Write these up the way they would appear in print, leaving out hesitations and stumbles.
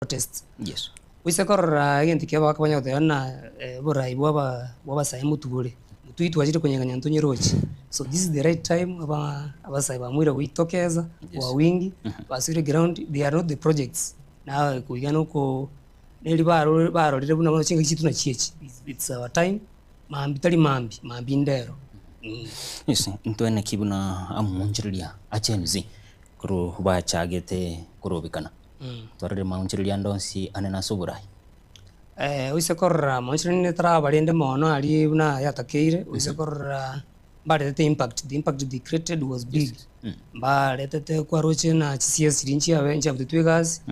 Protests. Yes. Oise korora egento ekiya abagaka banya goteba ng'a oborai bwa aba bwa abasae motubore, motwe twachire konyeganya ntonyeroche. So this is the right time aba abasae bamoire goitokeza kwa wingi, basoire ground, they are not the projects. Na koiga noko neri baro barorire buna bono chingaki chiaito nachio echi, it's our time, mambia tari mambia, mambia ndero. Yes, intwe naki buna amoonchoreria a Gen Z korwa bachagete korobekana. Twarorire maonchoreria ande onsi anene ase oborai. Oise korora maonchoreria ninde taraba rende mono aria buna yatakeire, oise korora mbaretete impact, the impact they created was big. Mbaretete kwaroche na chisiasi chiria nchiabe nchiabutetwe egasi,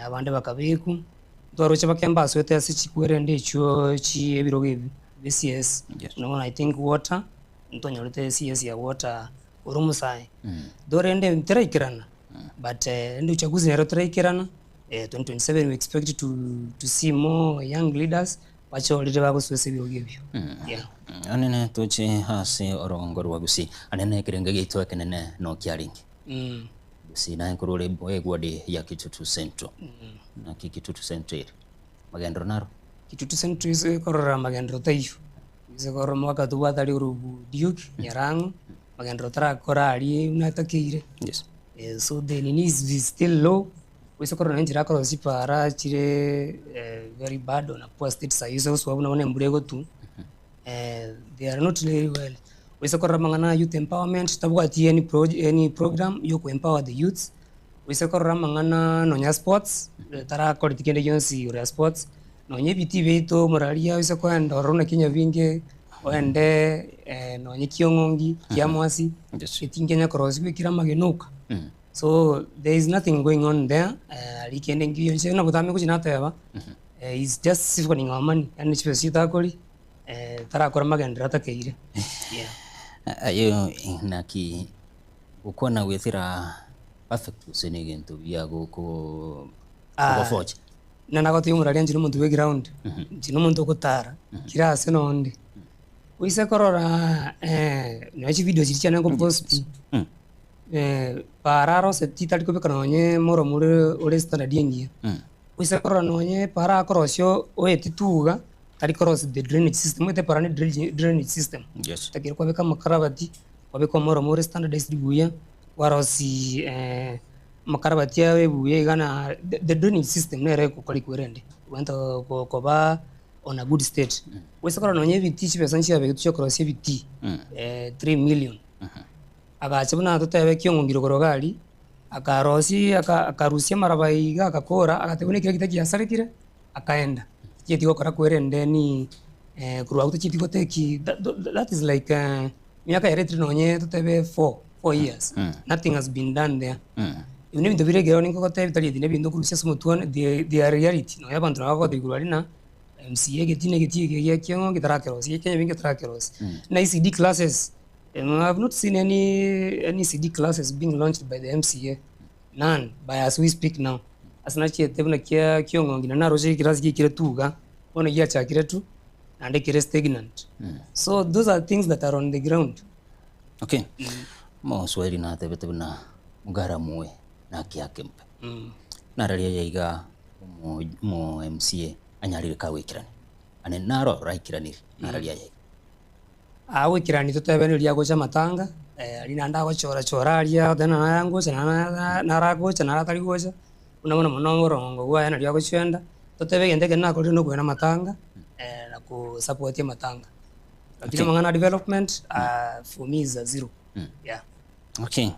abande bakabekwa, ntwaroche bake mbasoete ase chikwerende echio chie ebirogo ebi bia CS. Buna bono I think water, ntwanyorete CS ya water ore omosae. Though rende nteraikerana. But rende uchaguzi nero toraikerana, 2027 we expect to to see more young leaders bachorire bagosoa ase ebirogo ebio. Yeah. Anene toche ase orogongo rwa Gusii. Anene ekerengo giaito ekenene nokiarenge. Gusii naye nkorwa ore egwadi ya Kitutu Central. Naki Kitutu Central ere? Magenderero naro? Kitutu Central ase korora magenderero taiyo. Ase korora omogaka tobwate aria orobu Duke Nyarang'o. Magenderero tarakora aria buna atakeire. Yes. So the nini is still low, oise korora nonye enchera akorosia chipara chire very bad on a poor state saii ase gosoa buna bono embura egotwa, they are not really well. Oise korora amang'ana ya youth empowerment tabwati any proj any program ya oko empower the youths, oise korora amang'ana nonya sports, tarakoreti kende gionsi igoro ya sports, Nonya ebitii biaito omoraria oise koenda ororo naki nyabinge, oende nonya kiong'ongi, kiamwasi, egetii nkianya korosigwa ekere amagena oka. So there is nothing going on there, aria kende nkiyo inche buna botambe ngochia nateba, he is just siphoning our money, yaani chibesa chiaito akoria, tarakora magenderero atakeire, yeah. Aye naki gokwana goetera perfect gose na egento biagoko kogofocha? Buna nagotebia omoraria inche nomonto bwe ground, inche nomonto ogotara kera ase nonde. Oise korora nonya chivideo chiria chiane nkopost, para aroseti tari kobeka nonye moromo ore ore standard engiya. Oise korora nonye para akorosia oeti tuga, tari korosia the drainage system, omanyete para ne drainage system. Ekero kwabeka amakarabati, kwabeka omoromo ore standardized buya, kwarosia. Amakarabati aye buya iga na the drainage system nere egokora ekwerende egento koba on a good state. Gose korora nonye ebitii chibesa nchiabegetwe chiokorosia ebitii 3 million, agacha buna totebe kiong'ongire korwa iga aria, akarosia aka akarusia amaraba iga agakora agateba buna ekero egetii giasarekire, akaenda. Tichieti gokora kwerende ni korwa abwo tichieti goteki that is like Emiaka yaretire nonye totebe four, four years, nothing has been done there. Ebi nebinto bire ekero ninkogotebia bitari ebi nebinto okorusia ase omotwe one, they they are reality. Nonya abanto nabo bagotebia igoro aria ng'a MCA egetii na egetii eke gia kiang'o getarakerosia, ekia nyabinto getarakerosia. Na ECD classes, I have not seen any any ECD classes being launched by the MCA, none, by as we speak now. Ase nachiete buna kia kiong'ongi naende naroche ekerasi giaikire tuga, bono giachakire tu. naende kere stagnant. So those are things that are on the ground. Okay. Omoswahili natebete buna mgharamue naki akempe. Nararia yaiga omo omo MCA anyarire kagoikerania. Ane naro oraikeranirie nararia yaiga. Agoikerania totebe riria agocha amatanga, aria naende agochora chora aria oteba ng'a naya ngocha naende naragocha nara atari gocha, buna bono mono oborongo bwaye nario agochienda, totebe egento ekio nakorire nokoenda amatanga na kosapotia amatanga. Lakini amang'ana a development for me is a zero, yeah. Okay,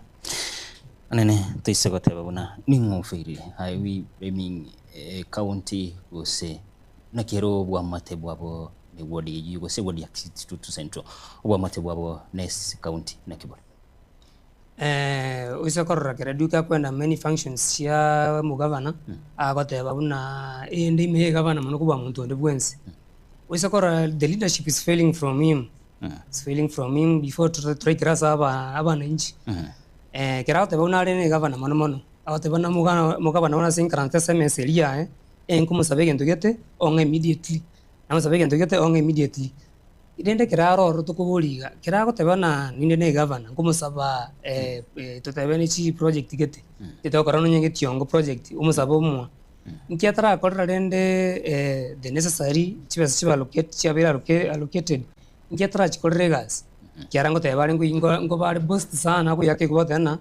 onene toise goteba buna ning'o ofailire, are we blaming ecounty gose naki ere obwamate bwabo ne ward eyio gose ward ya Kitutu Central, obwamate bwabo ne county naki bore? Oise korora kera duka akwenda many functions chia omogavana, agoteba buna eyende ime ya egavana mono kobua monto onde bwensi. Oise korora the leadership is failing from him, is failing from him before toraikera ase aba abananchi. Ekero agoteba buna are na egavana mono mono, agoteba buna omogana omogavana bono ase inkaranse ase emesa eria yaye, nkomosaba egento gete ong'e immediately, namosabe egento gete ong'e immediately. Rende ekero are ororo tokoboria iga, ekero agoteba ng'a ninde na egavana, nkomosaba totebe ne chiproject gete, togokora nonye getiongo project, omosabe omoa. Nki atarakorera rende the necessary chibesa chibe allocate chiabeire allocated, nki atarachikorera egasi? Ekiagera ngoteba are ngoba are boast sana agoyaka ekio goteba ng'a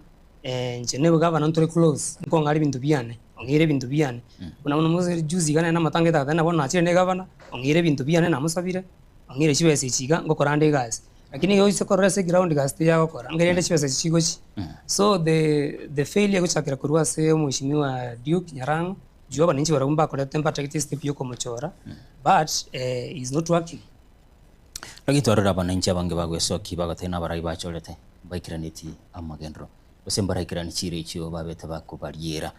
inche na egavana ntore close, nkong'are ebinto biane, ong'eire ebinto biane. Buna bono mose juzi iga nere namatanga etagete ng'a bono nachire na egavana, ong'eire ebinto biane namosabire, ong'eire chibesa echi iga, ngokora ande egasi. Lakini igo oise korora ase eground gasi tiyagokora, anga rende chibesa echi chigochia. So the the failure egochakera korwa ase omweshimiwa Duke Nyarang'o, juu abananchi barabwo mbakorete mbatagete estep ya okomochora, but is not working. Lakini twarora abananchi abange bagwesokia bagoteba nabarai bachorete mbaikiraneti amagenderero, gose mbaraikerani chiira echio babete bakobariera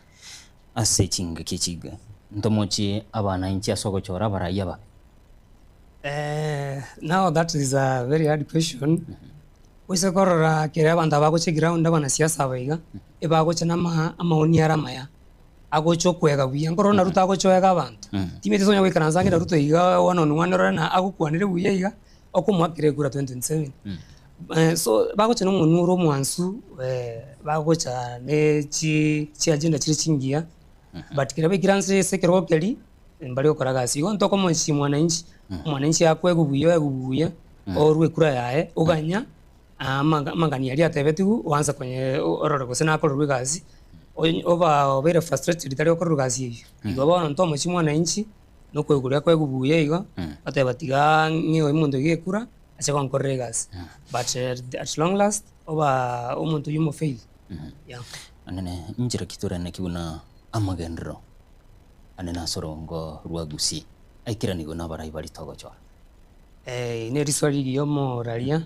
ase chingaki echi iga. Ntomochie abananchi ase ogochora abarai ababe. Now that is a very hard question, oise korora kere abanto aba bagocha eground abanasiasa aba iga, ebagocha na ama amaoni are amaya, agocha okoega buya, nkorora buna Ruto agocha oega abanto, timanyeti ase onya goikaransa ang'e na Ruto iga one on one orore ng'a agokwanere buya iga, okomoakera ekura 2027. So bagocha na omonwe ore omwansu, bagocha ne chi chiagenda chire chingiya, but kere baikaransire ase ekerogo keria, Mbare gokora gasi igo ntokomochia mwananchi, omwananchi akoegwa buya oegwe buya, orue ekura yaye, oganya amangani aria atebetigwe oanse konye orore gose nakorerwe egasi, onye oba obeire frustrated tari gokorerwa egasi eywo. Igo bono ntomochia mwananchi, na okoegwa koria akoegwa buya igo, oteba tiga ng'e omonto oyo ekura, ache gonkorera egasi. But at long last, oba omonto oywo omofail, yeah. Anene inchera ki toreneki buna amagenderero Ane nase orongo rwa Gusii, aikeranigwe nabarai baria togochora. Eri neriswali rigiya omoraria.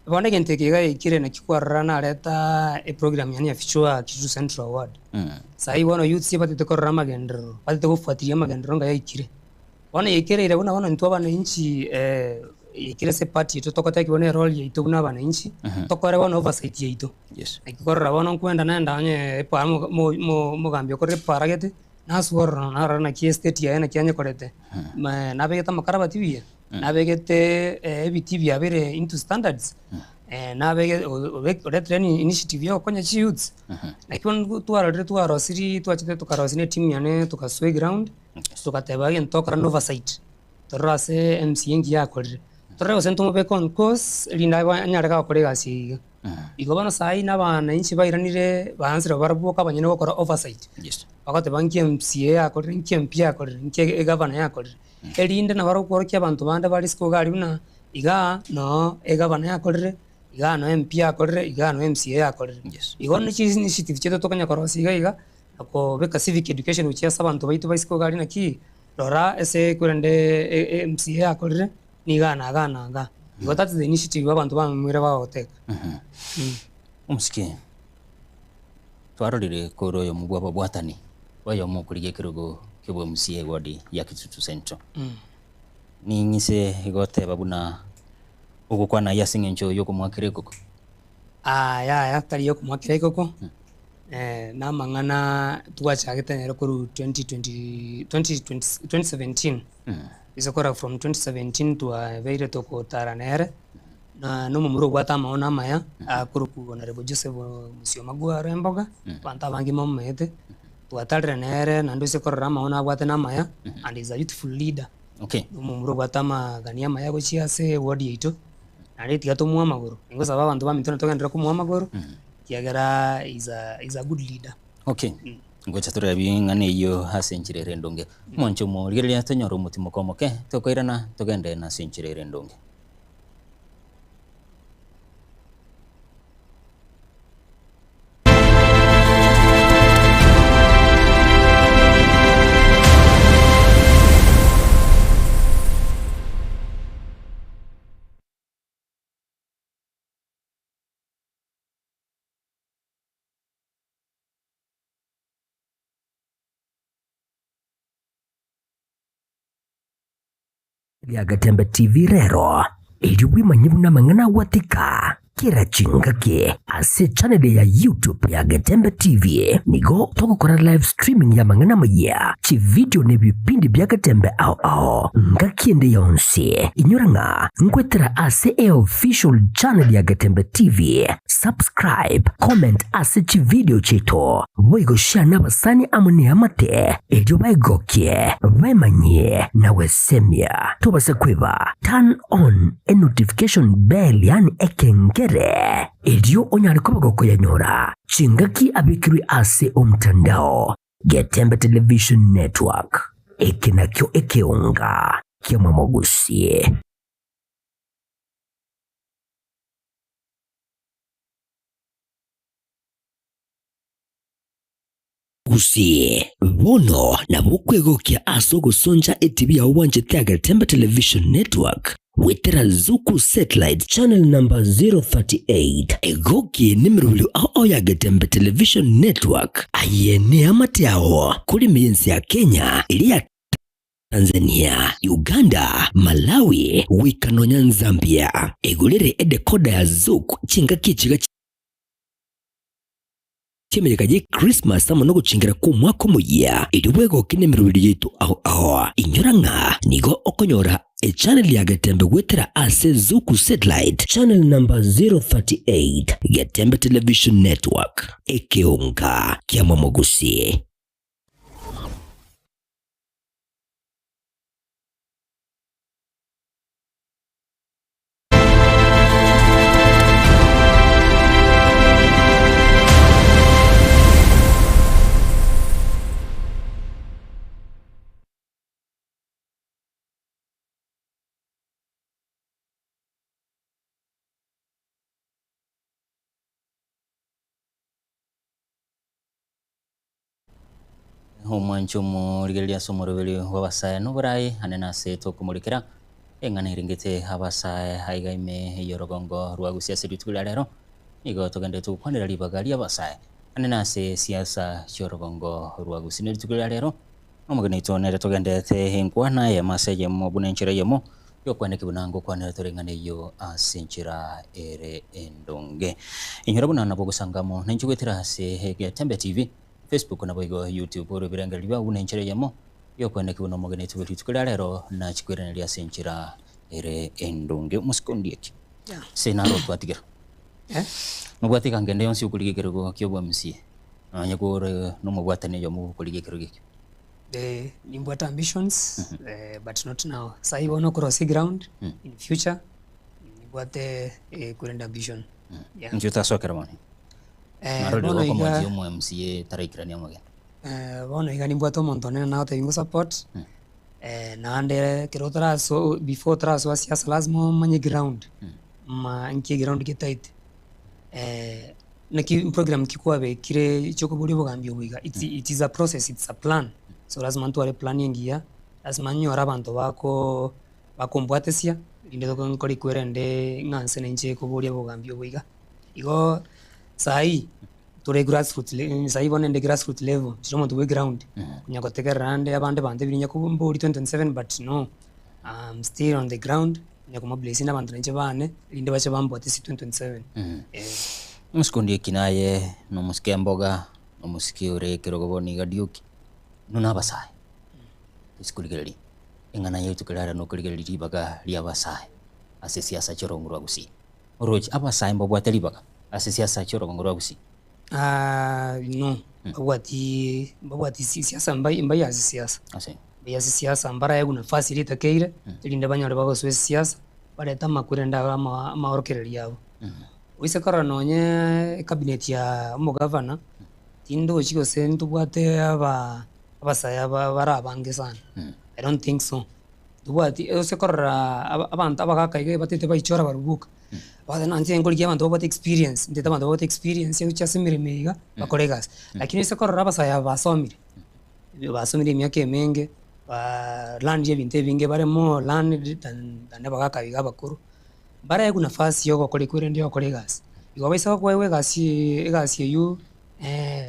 Bono egento eke iga yaikire naki kwarora nareta eprogram yane ya Fichua Kitutu Central Ward. Sahi bono youths batete korora amagenderero, batete gofuatilia amagenderero ng'a yaikire. Bono yaikereire buna bono intwe abananchi yaikire ase eparty yaito togotebia bono erole yaito buna abananchi, tokore bono oversight yaito. Yes. Naki korora bono nkwenda naende onye epara omogambi okorire epara gete, naswe ororo narora naki estate yaye naki anyekorete, nabegete amakarabati buya, nabegete ebitii biabeire into standards, nabege oretire initiative ya gokonya chiyouths, naki bono twarorire twarosirie twachete tokarosia na etimu yane tokasoa eground, togateba egento togokora na oversight, torore ase MCA engiya akorire, torore gose ntomobeke on course erinde anyare gokora egasi eye iga. Igo bono saii na abananchi bairanire baansire barabwo boka abanyene gokora oversight. Yes. Bagoteba nki MCA yakorire, nki MP yakorire, nki egavana yakorire. Erinde nabarabwo kworokia abanto bande bare isiko iga aria buna igaa noo egavana yakorire, igaa noo MP yakorire, igaa noo MCA yakorire. Yes. Igo ne chi initiative chiaito tokonya korosia iga iga, na kobeka civic education gochia ase abanto baito ba isiko iga aria naki, rora ase korende MCA yakorire. Nigo na iga na iga. Igo that's the initiative abanto bamwire bagoteka. Omosike, twarorire kore oyomo bw'ababwatani oyomo okorigia ekerogo ki'obomc eward ya Kitutu Central. Ning'ise goteba buna ogokwana ayio ase eng'encho y'okomoakera ekoko? Yaya, tari yokomoakera ekoko, na amang'ana twachagete nere korwa 2020 2020 2017. Ase korwa from 2017 twabeire togotara nere, na nomomura obwate amaono amaya, akorokwa Honourable Joseph Musioma Gwaro Emboga, abanto abange momomanyete, twatarire nere naende ase korora amaono abwate namaya, and is a youthful leader. Okay. Nomomura obwate amagani amaya gochia ase eward yaito, naende tiga tomoe amagoro, ningosaba abanto baminto natogenderere komoa amagoro, ekiagera is a is a good leader. Okay. Ngocha torebie ing'ana eyio ase enchera ere endonge. Omonche omorigereria tonyore omotimoko omoke, tokoirana togende nase enchera ere endonge. Riagatembe TV rero, erio bwemanye buna amang'ana agwatika. Kera chingaki ase echaneli ya YouTube ya Getembe TV nigo togokora live streaming y'amang'ana amayia, chividio na ebipindi bia Getembe ao ao ngaki ende yonsi. Inyora ng'a nkwetera ase eofficial channel ya Getembe TV. Subscribe, comment ase chividio chiaito, boigo share nabasani amo neamate erio baegokie, baemanyie na gwesemia. Tobase kweba turn on enotification bell yaani ekengere, erio onyare koba gokoyanyora chingaki abekirwe ase omtandao. Getembe Television Network, eke nakio ekeonga ki'omomogusi. Gusii, bono nabo okwegokia ase ogosoncha etibi yao bwanchete ya Getembe Television Network goetera Zuku Satellite Channel number 038. Egokie nemerobio ao ao ya Getembe Television Network aye neamate ao korime y'ense ya Kenya eria ya Tanzania, Uganda, Malawi goika nonya Zambia. Egorere edecoder ya Zuku chingaki echiga chi'emeyega ye Christmas amo nogochingera kw'omwaka omoyia, erio bwegoke nemeroberi yaito ao ao. Inyora ng'a nigo okonyora echannel ya Getembe goetera ase Zuku Satellite channel number 038, Getembe Television Network, ekeonga ki'amamogusi. Omwancho omorigereria ase omoroberi bw'abasae noboraai ane nase tokomorekera eng'ana erengete abasae aiga ime y'orogongo rwa Gusii ase rituko ria rero nigo togenderete gokwanera ribaga ri'abasae ane nase siasa chi'orogongo rwa Gusii. Ne rituko ria rero omogeni oito nere togenderete enkwana eyemo ase eyemo buna enchera eyemo y'okwaneki buna ngokwanera tore eng'ana eyio ase enchera ere endonge. Inyora buna nabo ogosanga amo nainche goetera ase Getembe TV. Facebook naboigo YouTube ore ebirengererio biao buna enchera eyemo y'okwenekigwa n'omogeneti bwe rituko ria rero nachikoiraneria ase enchera ere endonge. Omosike ondieki ase naro twatigera nobwate eganga ende yonsi okorigia ekerogo kia obwa-MCA nonye kore nomobwatani oyomo bw'okorigia ekerogo ekio. Nimbwate ambitions but not now. Sahi bono okorosia eground in future nimbwate korende ambition. Yeah. Inki otasokera bono? Eh, Narorire bono iga gokomochia omo MCA taraikerania amagena. Eh, bono iga nimbwate omonto onene nagotebia ngo support, eh, naende ekero otaraso before otarasoa siasa lazima omanye ground, ma nki eground getaete, naki program ki kwabekire chiokoboria obogambi obo iga, it's it is a process, it's a plan, so lazima ntware eplan engiya, lazima nyore abanto bako bakombwatesia, rinde nkore kwerende ng'a nse nainche koboria obogambi obo iga. Igo saii tore grassroots le saii bono inde grassroots level, inche omonto bwa eground, konya gotegerera ande abande banto ebiria onye mbori 2027 but no, am still on the ground, konya komobilisinga abanto nainche bane, erinde bache bambwate ase 2027 eh. Omosike onde ekina aye, na omosike emboga, na omosike ore ekerogo bono iga rioki, inwe na abasae, tosi korigereria eng'ana yaito kere are nokorigereria ribaga ria abasae ase esiasa chi'orogongo rwa Gusii. Oroche abasae mbabwate ribaga ase siasa chi'orogongo rwa Gusii? No, mbabwati mbabwati si siasa mbai mbai ase siasa. Ase. Mbai ase siasa mbaraegwe nafasi eria etakeire, erinde banyore bagosoa esiasa, barete amakweri naende abe ama amaorokererio abo. Oise korora nonye ecabinet ya omogavana, tindochi gose ntobwate aba abasae aba bare abange sana, I don't think so. Tobwati ase korora aba abanto abagaka iga batete baichora barobwo boka, bagoteba ng'a inche nkorigia abanto babwate experience, ntete abanto babwate experience gochia ase emeremo eye iga, bakore egasi. Lakini ase korora abasae aba basomire, basomire emiaka emenge, baa learnire ebinto ebinge bare more learned than than abagaka iga abakoro, mbaregwe nafasi ya ogokora ekwerende ya ogokora egasi. Igo baisa gokoegwa egasi egasi eywo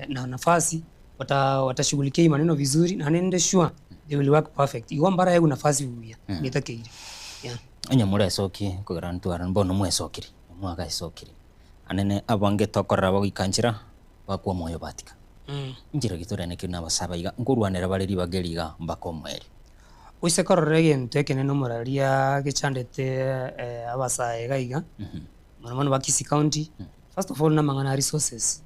na nafasi wata watashughulikia hii maneno vizuri naende ninde sure they will work perfect igo mbaraegwe nafasi buya netakeire yeah. Onye moresokie kogera ntwara bono mwesokire, mwagaesokire. Anene abange tokorora bagoika nchera, bakwa omoyo batiga. Nchera ki torene ki nabasaba iga, nkorwanera bare ribaga eri iga mpaka omoerio. Oise korora egento ekenene omoraria gechandete abasae iga iga, mono mono ba Kisii County, first of all namang'ana a resources.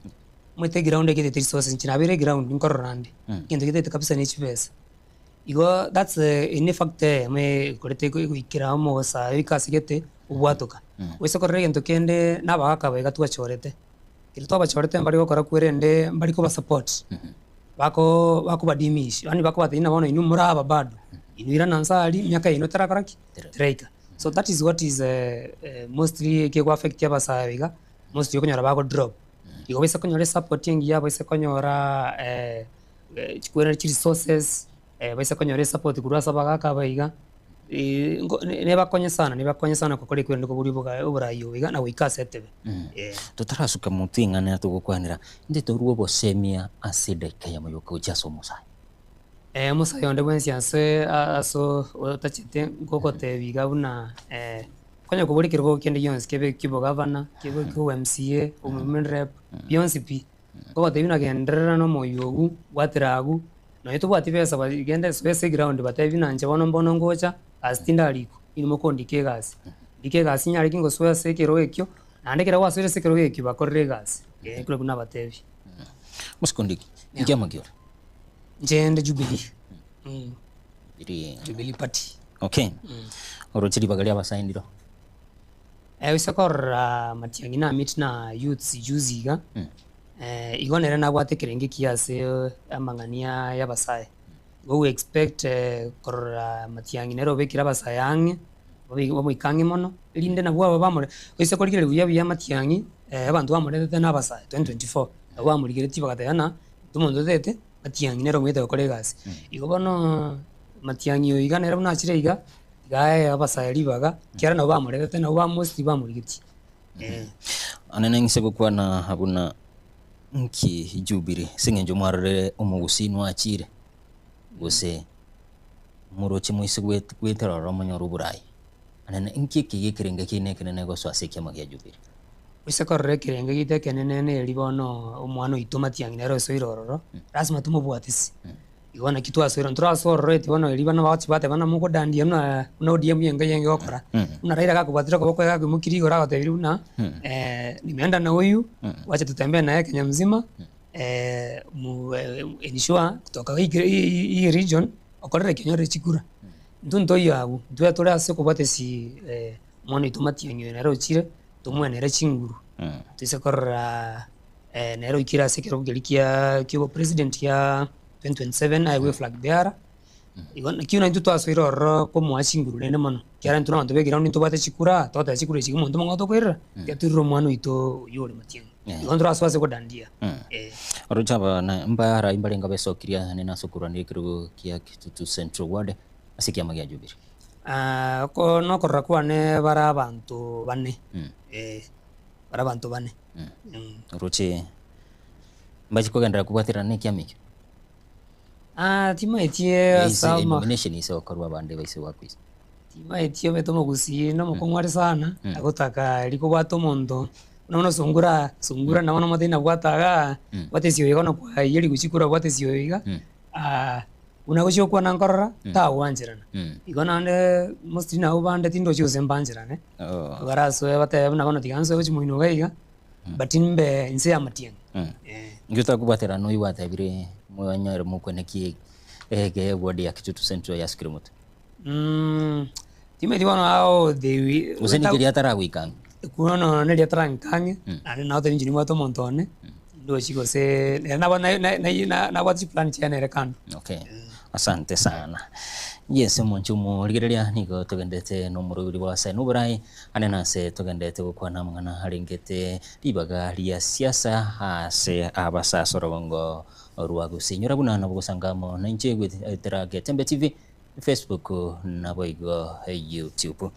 Omanyete eground egetete resources, inche nabeire eground nkorora ande, egento getete kabisa ne chibesa. Igo that's in fact eyemo ekorete goikera omosae oike ase gete obwatoka. Oise korora egento kende na abagaka aba iga twachorete, ekero twabachorete mbari gokora kwerende mbari koba support, bako bakobadimish yaani bakobatebia buna bono inwe more aba bado, inwe irana nse aria emiaka yaino terakora ki? Teraika. So that is what is mostly ekego affect abasae aba iga, mostly okonyora bago drop. Igo baise konyora esupport engiya baise konyora chikwereri chi resources, baise konyora esupport korwa ase abagaka aba iga, nebakonye sana nebakonye sana gokora ekwerende koboria oboga oborai obo iga na goika ase etebe, eh. Totarasuka motwe ing'ana togokwanera, intwe torue obosemia ase edaika eyemo yoka gochia ase omosae. Omosae onde bwensi ase ase otachete ngogotebi iga buna konya koboria ekerogo kende gionsi kebe ekio obogavana, kebe ekio obo MCA, obo women rep, bionsi pi. Ngogotebi buna genderera na omoyio obwo, bwatera abwo, nonye tobwati besa ba genda soa ase eground batebi buna inche bono mbono ngocha, gasi tindarikwa, inwe mokondika egasi. Ndike egasi nyare ki ngosoa ase ekerogo ekio, naende ekero gwasoire ase ekerogo ekio bakorere egasi, eh ekero buna nabatebi. Mosike-ondiki, inki amaki ore? Inche nde Jubilee, Jubilee. Jubilee Party. Okay. Oroche ribaga ria abasae ndiro? Gose korora matiang'i na meet na youths juzi iga, igo nere nabwate ekerengo ekiya ase amang'ani ya abasae. Igo we expect korora matiang'i nere obekire abasae ang'e, bamoike ang'e mono, erinde nabwo aba bamore, oise korigereria buya buya matiang'i, abanto bamoretete na abasae 2024, nabo bamorigeretie bagateba ng'a intwe omonto totagete matiang'i nere omanyete gokora egasi. Igo bono matiang'i oyo iga nere buna achire iga. Iga aye abasae ribaga, ekiagera nabo bamoretete, nabo bamoseti bamorigetie. Eh. Onye ning'ise gokwana buna nki Jubili, ase eng'encho mwarorire omogusii nwachire, gose moroche moise goetera ororo monyore oborai, onye nki eke gekerenge kiaino ekenene gosoa ase ekiama gia Jubili? Oise korora ekerenge giaito ekenene neri bono omwana oito Matiang'i nere osoire ororo, lasima tomobwatisi. Igo naki twasoire, ntorasoe ororo eti bono erio bana bagochia bateba buna mogodandia buna buna ODM enga eyenge gokora. Buna Raila gakobwatire okoboko kwaye gakoimokirie igoro agotebirie buna nimeenda na huyu, wacha tutembee naye Kenya mzima mu ensure kutoka hii hii region okorere ki onyorere chikura. Intwe ntoiyo abwo, intwe tore ase okobwatesi omwana oito Matiang'i oyo nere ochire, tomoenere chinguru, toise korora. Nere oikire ase ekerogo keria kia ki'obopresident kia 2027 aye bwe flag bearer. Igo nakio naintwe twasoire ororo komoa chinguru rende mono, ekiagera intwe na abanto ba eground ntobwate chikura, togoteba chikura echi omonto omong'ao tokoirera, tiga toirere omwana oito oyio ore Matiang'i. Igo ntorasoe ase kodandia, eh. Oroche abana mbarai mbarenge abesokirie ane nase okorwania ekerogo kia Kitutu Central Ward ase ekiama gia Jubilee. Oko nokorora kwane bare abanto bane, eh, bare abanto bane. Oroche mbachi kogenderera kobwaterana na ekiama ekio? Ah, timaeti Ase ase ama enomination ase gokorwa abande baise goakwa ise. Timaeti omanyete omogusii na omokong'u are sana, agotaka eri kobwata omonto, buna bono sungura, sungura nabo nomotebia nabwate igaa, bwata esioyo iga bono kwaiyeri gochia kura bwata esioyo iga, buna gochia gokwana nkorora, tagwancherana. Igo naende mostly nabo bande tindochi gose mbancherane. Oh. Barasoe batebe buna bono tiga nsoe gochia moino iga iga, but mbe inse y'amatiang'i. Eh. Inki otakobwaterana noyio gwatebire mwanyore mokwane ki ege ward ya Kitutu Central yasukire motwe? Timanyeti bono how they will Gose niki eria ataragoika ang'e? Bono neria atarang'ika ang'e, naende nabo inche nimbwate omonto one, ndochi gose nere nabo nabwate chiplan chiaye nere kando. Okay, asante sana. Yes, omonche omorigereria nigo togendete nomoroberi bwa ase noborai ane nase togendete gokwana amang'ana arengete ribaga ria siasa ase abasasa orogongo rwa Gusii. Inyora buna nabo gosanga amo nainche goetera Getembe TV, Facebook naboigo YouTube.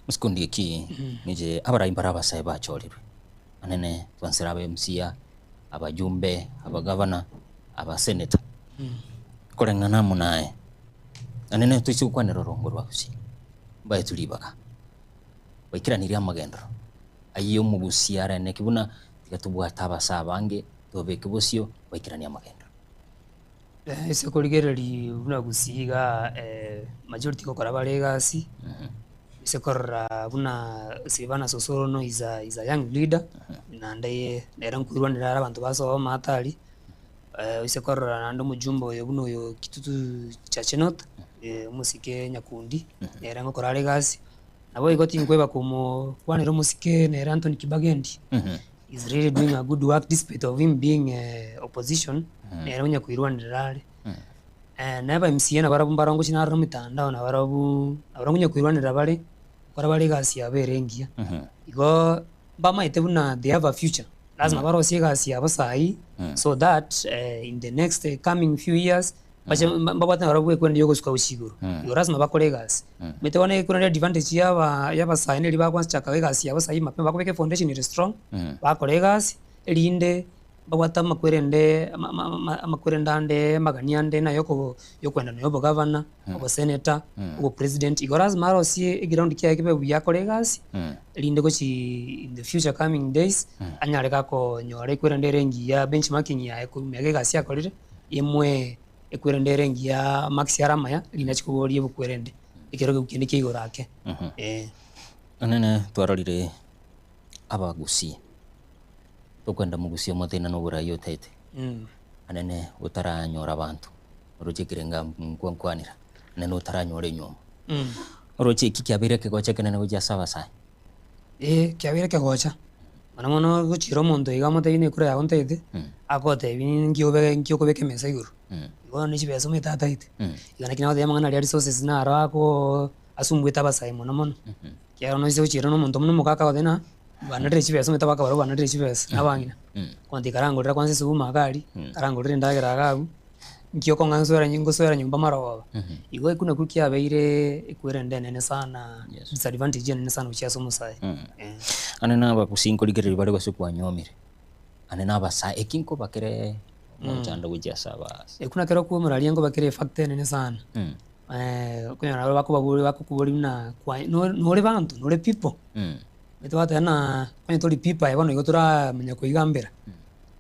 Mosikundi eki ninche abarai mbare abasae bachorirwe anene twansera aba MCA, abajumbe, abagavana, abaseneta, koreng'ana amo naye, anene toise gokwanera orongo rwa Gusii, mbaetwe ribaga, baikeranirie amagenderero. Ayio omogusia areneki buna tiga tobwate abase abange tobeke bosio baikeranie amagendo. Ase korigereria buna gusii igaa majority gokora bare egasi, ase korora buna Silvanus Osoro is a is a young leader, naende nere nkoirwanera are abanto basoma atari, ase korora naende omojumbe oyo buna oyo Kitutu Chache North, omosike Nyakundi, nere ngokora are egasi. Naboigo tinkweba komokwanera omosike nere Anthony Kibagendi, is really doing a good work despite of him being opposition, nere onye koirwanerera are. Na aba MCA nabarabwo mbarabwo ngochia narora emitandao nabarabwo nabarabwo onye koirwanerera bare, gokora bare egasi yabo ere engiya. Igo mbamaete buna they have a future, lazima barosie egasi yabo saii so that in the next coming few years Bache mbabwate nabarabwo ekwenda y'ogosuka gochia igoro. Igo lasima bakore egasi. Omanyete bono ekwenda advantage yaba y'abasae neri bagochaka egasi yabo saii mapema bakobeka efoundation ere strong, bakora egasi, erinde mbabwate amakwerende ama ama amakwerende ande amagani ande naye oko yokoenda nonya obogavana, obosenator, obopresident, igo lasima arosie eground kiaye kebe buya akore egasi, erinde gochii in the future coming days, anyare gakonyora ekwerende ere engiya benchmarking yaye korwa ime egasi akorire. Imwe ekwerende ere engiya marks are amaya, erinde achie koboria ebokwerende, ekerogo kende kia igoro ake, eh. Onene twarorire abagusii, tokwenda mogusie omotenena na oborai otaete, anene otaranyora abanto, oroche ekerenga nkwankwanera, anene otaranyora enyomba. Oroche eki kiabeire ekegocha ekenene gochia ase abasae. Ee, kiabeire kegocha, mono mono gochiera omonto iga omotebi na ekura yago ntaete, agotebi ninki obe nki okobeka emesa igoro, igo bono ne chibesa omanyete ataete. Igo naki nagotebia amang'ana aria resources naro akoo asumbuete abasae mono mono, ekiagera noise gochiera na omonto buna omogaka agotebia ng'a banarire chibesa omanyete abagaka barabwo banarire chibesa na abang'ina, omonto ikarangorera kwanza esukuma iga aria, karangorere endagera iga abwo. Nki okong'ansoera ngosoera nyomba marogoba? Igo ekio nakio kiabeire ekwerende enene sana, disadvantage enene sana gochia ase omosae. Eh. Ane nabagusi nkorigereria bare gose kwanyuomire, ane nabasae eki nkobakere omochando gochia ase abas. Ekio nakero kw'omoraria nkobakere efactor enene sana. Okonyora nabo bakobaboria bakokuboria buna kwa nore banto, nore people. Omanyete gwateba ng'a onye tori people aye bono igo toramanya koigambera.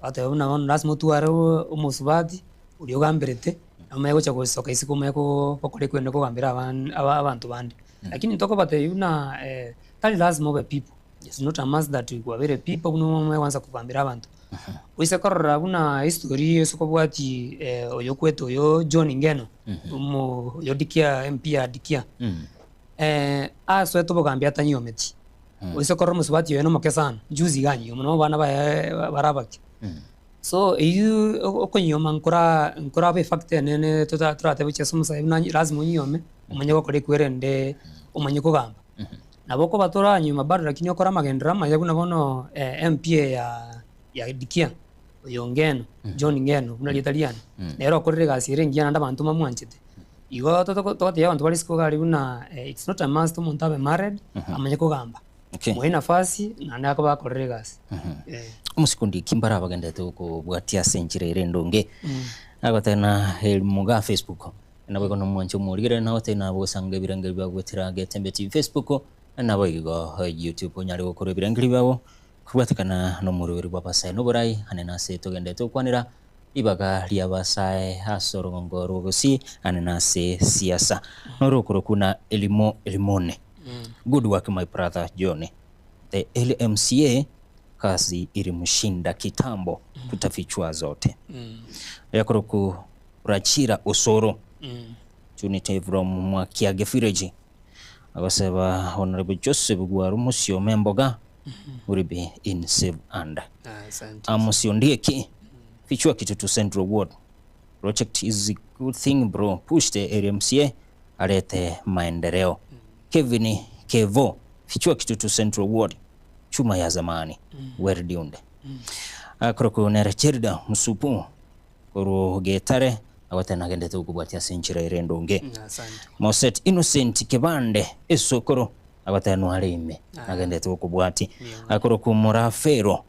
Bateba buna bono lasima otware omosubati oria ogamberete, omanye gocha gosoka isiko omanye gokora ekwende kogambera abanto bande. Lakini tokobatebia buna tari lasima obe people, it's not a must that kwabeire people buna omanye goansa kogambera abanto. Oise korora buna history ase kobwatia oyokwete oyo John Ngeno, omo oyo Dikia MP ya Dikia, asoete obogambi atanyiometie. Oise korora omosubati oye nomoke sana, juzi iga anyia mono abana baye bare abake. So eywo okonyioma nkora nkorabe efactor enene tota toratebe gochia ase omosae buna lazima onyiome, omanye gokora ekwerende omanye kogamba. Nabo okoba toranyoma bado lakini okore amagenderero amaya buna bono MP ya ya Dikia, oyo Ngeno, John Ngeno buna rieta riane, nere okorire egasi ere engiya naende abanto mbamwanchete. Igo togotebia abanto bare isiko iga aria buna it's not a must omonto abe married amanye kogamba. Okay. Moe nafasi naende akoba akorire egasi. Eh. Omosike onde ki mbare abagenderete gokobwatia ase enchera ere endonge agoteba muga Facebook naboigo nomwanche omorigereria nagoteba nabo gosanga ebirengererio biabo goetera Getembe TV Facebook naboigo YouTube onyare gokora ebirengererio biabo kobwatekana nomorweri bw'abasae noborai ane nase togenderete gokwanera Ribaga ri'abasae ase orogongo rw'obosii ane nase siasa norokoroku na elimo elimone. Good work my brother John. The LMCA kazi ilimshinda kitambo tutafichua zote. Oyakoroku Rachira Osoro Tunite from Mwakiage village agoseba Honorable Joseph Gwaru Musiome Mboga will be in safe hand. Asante. Amos Ondieki Fichua Kitutu Central Ward project is a good thing bro push the area MCA arete maendeleo. Kevin Kevo Fichua Kitutu Central Ward chuma ya zamani well done. Akorokwo nere Cherida Musupu korwa Getare agoteba nagendete gokobwatia ase enchera ere endonge. Asante. Moset Innocent Kebande esokoro agoteba nware ime nagendete gokobwatia. Akorokwo Morafero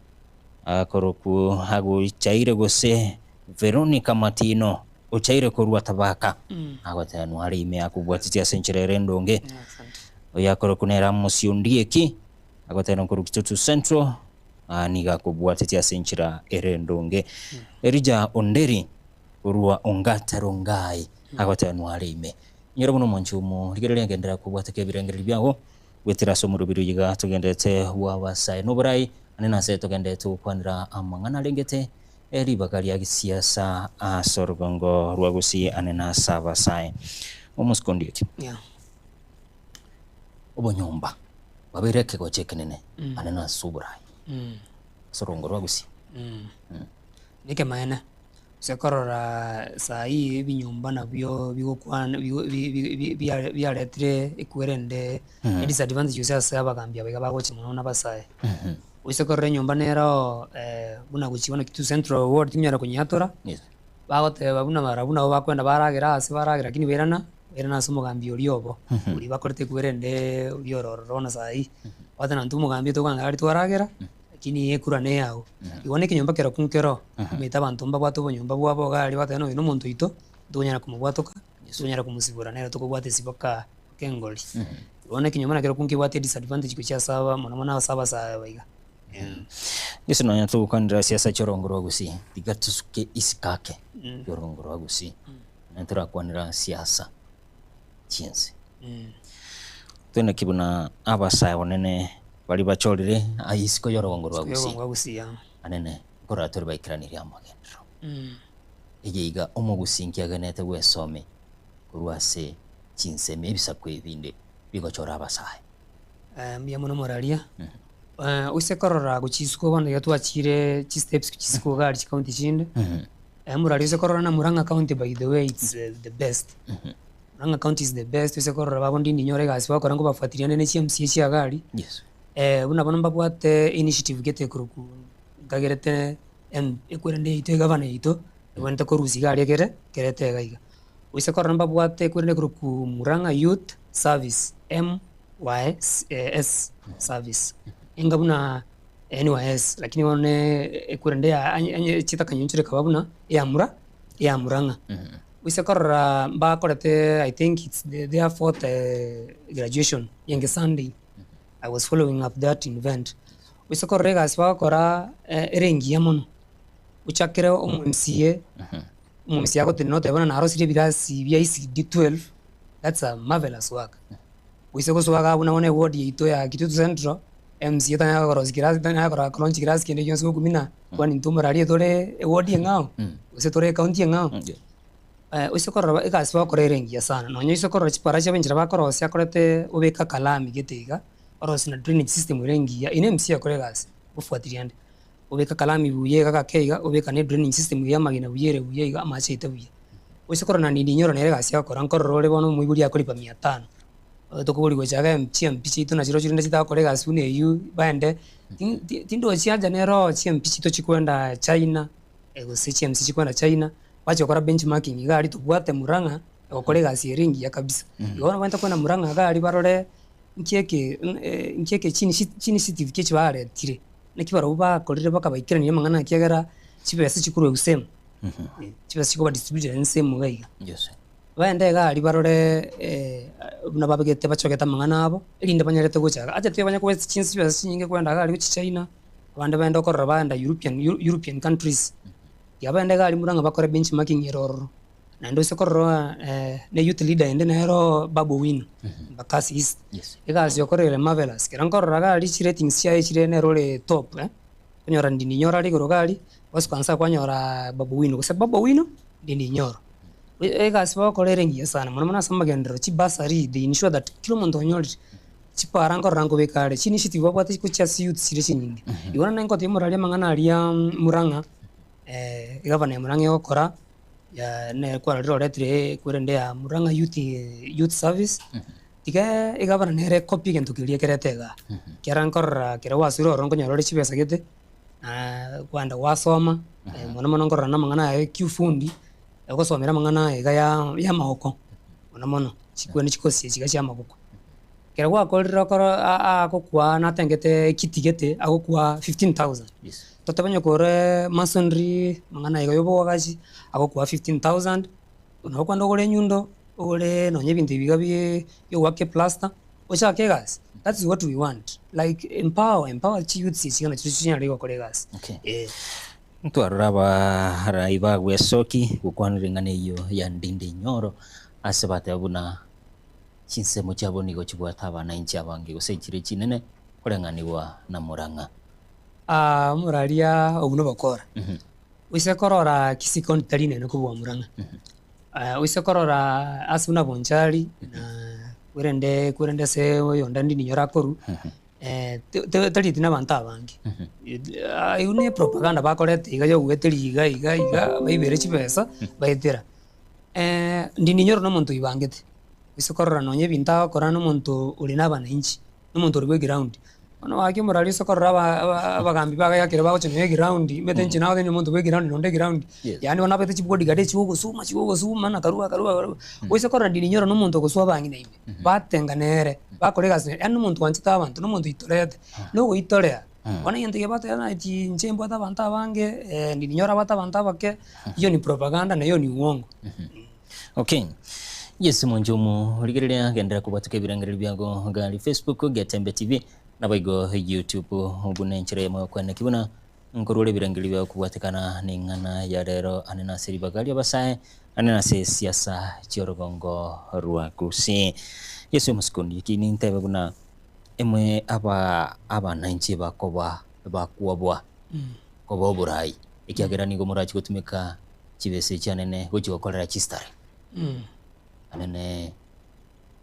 Akorokwo agochaire gose Veronica Matino ochaire korwa Tabaka agoteba nware ime akobwatitie ase enchera ere endonge. Oyo akorokwo nere Amos Ondieki. Agotera nkorwa Kitutu Central, aa nigo akobwatetie ase enchera ere endonge. Elijah Onderi korwa Ongata Rongai agoteba nware ime. Inyora buna omwanchi omo rigereria ngenderera kobwateka ebirengererio biago goetera ase omorobiri oyo iga togendererete bw'abasae na oborai ande nase togendererete gokwanera amang'ana arengete ribaga ria gesiasa ase orogongo rwa Gusii ande nase abasae. Omosike Ondieki. Yeah. Obonyomba bwabeire ekegocha ekenene ande nase oborai ase orogongo rwa Gusii. Nekemaene, gose korora saii ebinyomba nabio bigokwana bigo bi- bi- bi- biare biaretire ekwerende edisadvantage gose ase abagambi aba iga bagocha mono buna abasae. Gose korora enyomba nero buna gochia bono Kitutu Central Ward tinyara konyeatora, Yes. bagoteba buna barabwo nabo bakoenda baragera ase baragera lakini bairana, bairana ase omogambi oria obo, oria bakorete ekwerende oria ore ororo bono saii, bateba intwe omogambi tokogenda aria twaragera. Lakini ekura neyao. Igo na ekenyomba kerokwo nkero, omanyete abanto mbabwate obonyomba bwabo iga aria bateba ng'a oyo na omonto oito, ntokonyara komobwatoka, ntokonyara komosibora nere tokobwata ase mpaka mpaka engori. Bono ekenyomba nakerokwo nkebwate edisadvantage gochia ase aba mono mono ase abasae aba iga. Gese nonya togokwanera siasa chi'orongo rwa Gusii, tiga tosuke isiko ake y'orongo rwa Gusii, nonya torakwanera siasa chi'ense. Toinaki buna abasae bonene baria bachorire aye isiko y'orogongo rwa Isiko Gusii, y'orongo rwa Gusii, yeah. anene nkorora tore baikeranirie amagenderero. Eye iga omogusii nkiagenete bwesome korwa ase chinsemo ebisaku ebinde bigochora abasae. Mbuya mono moraria. Ose korora gochia isiko bono iga twachire chisteps gochia isiko iga aria chikaunti chinde, moraria ose korora na Murang'a county by the way it's the best. Murang'a county is the best ase korora babo ndindi nyore egasi bagokora nkobafuatilia ande ne chi MCA chia iga aria, buna bono mbabwate initiative gete ekorokwa nkagerete em ekwerende yaito egavana yaito, ebwenerete korusia iga aria ekere kerete iga iga. Gose korora mbabwate ekwerende ekorokwa Murang'a youth service MYS service, enga buna NYS lakini bono ne ekwerende ya anye chitakanyonchore ekaba buna eya mura eya Murang'a. Gose korora mbakorete I think it's their fourth graduation enge Sunday, I was following up that event. Gose korora egasi bagokora ere engiya mono, ochakere omo MCA, omo MCA agotenena oteba buna narosirie ebirasi bia ECD 12, that's a marvelous work. Gose gosoa iga buna bono eward yaito ya Kitutu Central, MCA tanyara korosia kirasi tanyara kora kolaunch kirasi kende gionsi gokumia na kwani intwe omorari tore eward eng'ao gose tore ecounty eng'ao. Oise korora egasi bagokora ere engiya sana, nonye oise korora chipara chiabo enchera bakorosia akorete obeke akalami gete iga, orosie na drainage system ere engiya, eye ne MCA akore egasi, ofuatirie ande. Obeke akalami buya iga gake iga, obeka ne drainage system ya amagena buya ere buya iga, amache aite buya. Oise korora na Ndindi Nyoro nere egasi agokora, nkorora ore bono omoibori akoripa mia tano, tokoboria gocha iga chiMP chiaito nachirochio rende chitagokora egasi buna eywo, baende tindochi haja nero chiMP chiaito chikwenda China, gose chiMC chikwenda China, bachia gokora benchmarking iga aria tobwate Murang'a egokora egasi ere engiya kabisa. Igo bono baente kwenda Murang'a iga aria barore nki eke nki eke chiinitiative ki echi baretire, naki barobwo bakorire bakabaikerania amang'ana ekiagera chibesa chikorwa same, chibesa chikoba distributed in same iga iga. Yes. Baende iga aria barore buna babegete bachogete amang'ana abo, erinde banyarete gocha iga. Ache tibanya kowaste chinse chibesa chinyinge kwenda iga aria gochia China, abande baende okorora baenda European European countries. Tiga baende iga aria Murang'a bakore benchmarking ere ororo. Naende ase korora ne youth leader ende nero Babu Owino, Embakasi East, Yes. egasi okorire marvelous. Ekero nkorora iga aria chiratings chiaye chire nere ore top eh, okonyora Ndindi Nyoro are igoro iga aria, gwasuka nse kwanyora Babu Owino, gose Babu Owino, Ndindi Nyoro. Egasi bagokora ere engiya sana, mono mono ase amagenderero, chibursary, they ensure that kera omonto onyorire, chipara nkorora nkobeka are, chiinitiative babwate gochia ase youth chire chinyinge. Igo bono nkotebi omorari amang'ana aria Murang'a, egavana ya Murang'a egokora, nere kwarorire oretire ekwerende ya Murang'a youth youth service, tiga egavana nere ecopy egento keria ekerete igaa. Ekiagera nkorora ekero gwasure ororo nkonyora ore chibesa gete, kwagenda gwasoma, mono mono nkorora na amang'ana aya kiufundi, ogosomera amang'ana aya iga ya ya amagoko mono mono, chikwani chikosi echi iga chia amagoko. Ekero gwakorire okoro agokwa natengete ekiti gete agokwa 15,000, Yes. totebe onye kore masonry amang'ana iga ya oboagachi agokwa 15,000, nabo okogenda ogore enyundo, ogore nonye ebinto ebi iga bie bia ogoaka eplaster, ochake egasi. That is what we want, like empower, empower chiyouths echi iga nachirochio chinyare gokora egasi. Okay. Eh. Ntwarora abarai ba Gwesoki gokwana ring'ana eyio ya Ndindi Nyoro ase bateba buna chinsemo chiabo nigo chibwate abanainchi abange gose chire chinene koreng'anigwa na Murang'a. Ah, omoraria obwo nobokora. Oise korora Kisii County tari nene kobua Murang'a. Oise korora ase buna Bonchari na kwerende kwerende ase oyonde Ndindi Nyoro akorwa, tarieti na abanto abange. Eywo ne propaganda bakoreta iga ya ogoeteria iga iga iga baibere chibesa baetera. Ndindi Nyoro na omonto oibangete, oise korora nonye ebinto agokora na omonto ore na abananchi. Omonto oria bw'eground. Bono gaki omorari ase okorora aba- aba- abagambi baye ekero bagocha nonya eground, omanyete inche nagotebi omonto bw'eground nonde eground, Yes. yaani bono abete chibodyguard echigogosuma chigogosuma na karua karua karua. Oise korora Ndindi Nyoro na omonto ogosoa abang'ina ime, batenga nere, bakora egasi nere, yaani na omonto oanchete abanto, na omonto oitorete, na ogoitorea. Bono egento ekia bateba ng'a eti inche mbwate abanto abange, Ndindi Nyoro abwate abanto abake, eywo ni propaganda na eywo ni uongo. Okay. Yes monche omorigereria genderera kobwatuka ebirengererio biago gari Facebook Getembe TV naboigo YouTube buna enchera eyemo yokweneki buna nkorwore ebirengererio biago kobwatekana neng'ana ya rero ane nase ribaga riabasae ane nase siasa chiorogongo rwa Gusii. Yeso omosikondi eki nintebe buna emwe aba abananchi bakoba bakwobwa koba oborai ekiagera nigo morachi gotumeka chibesa echi anene gochia gokorera chistare anene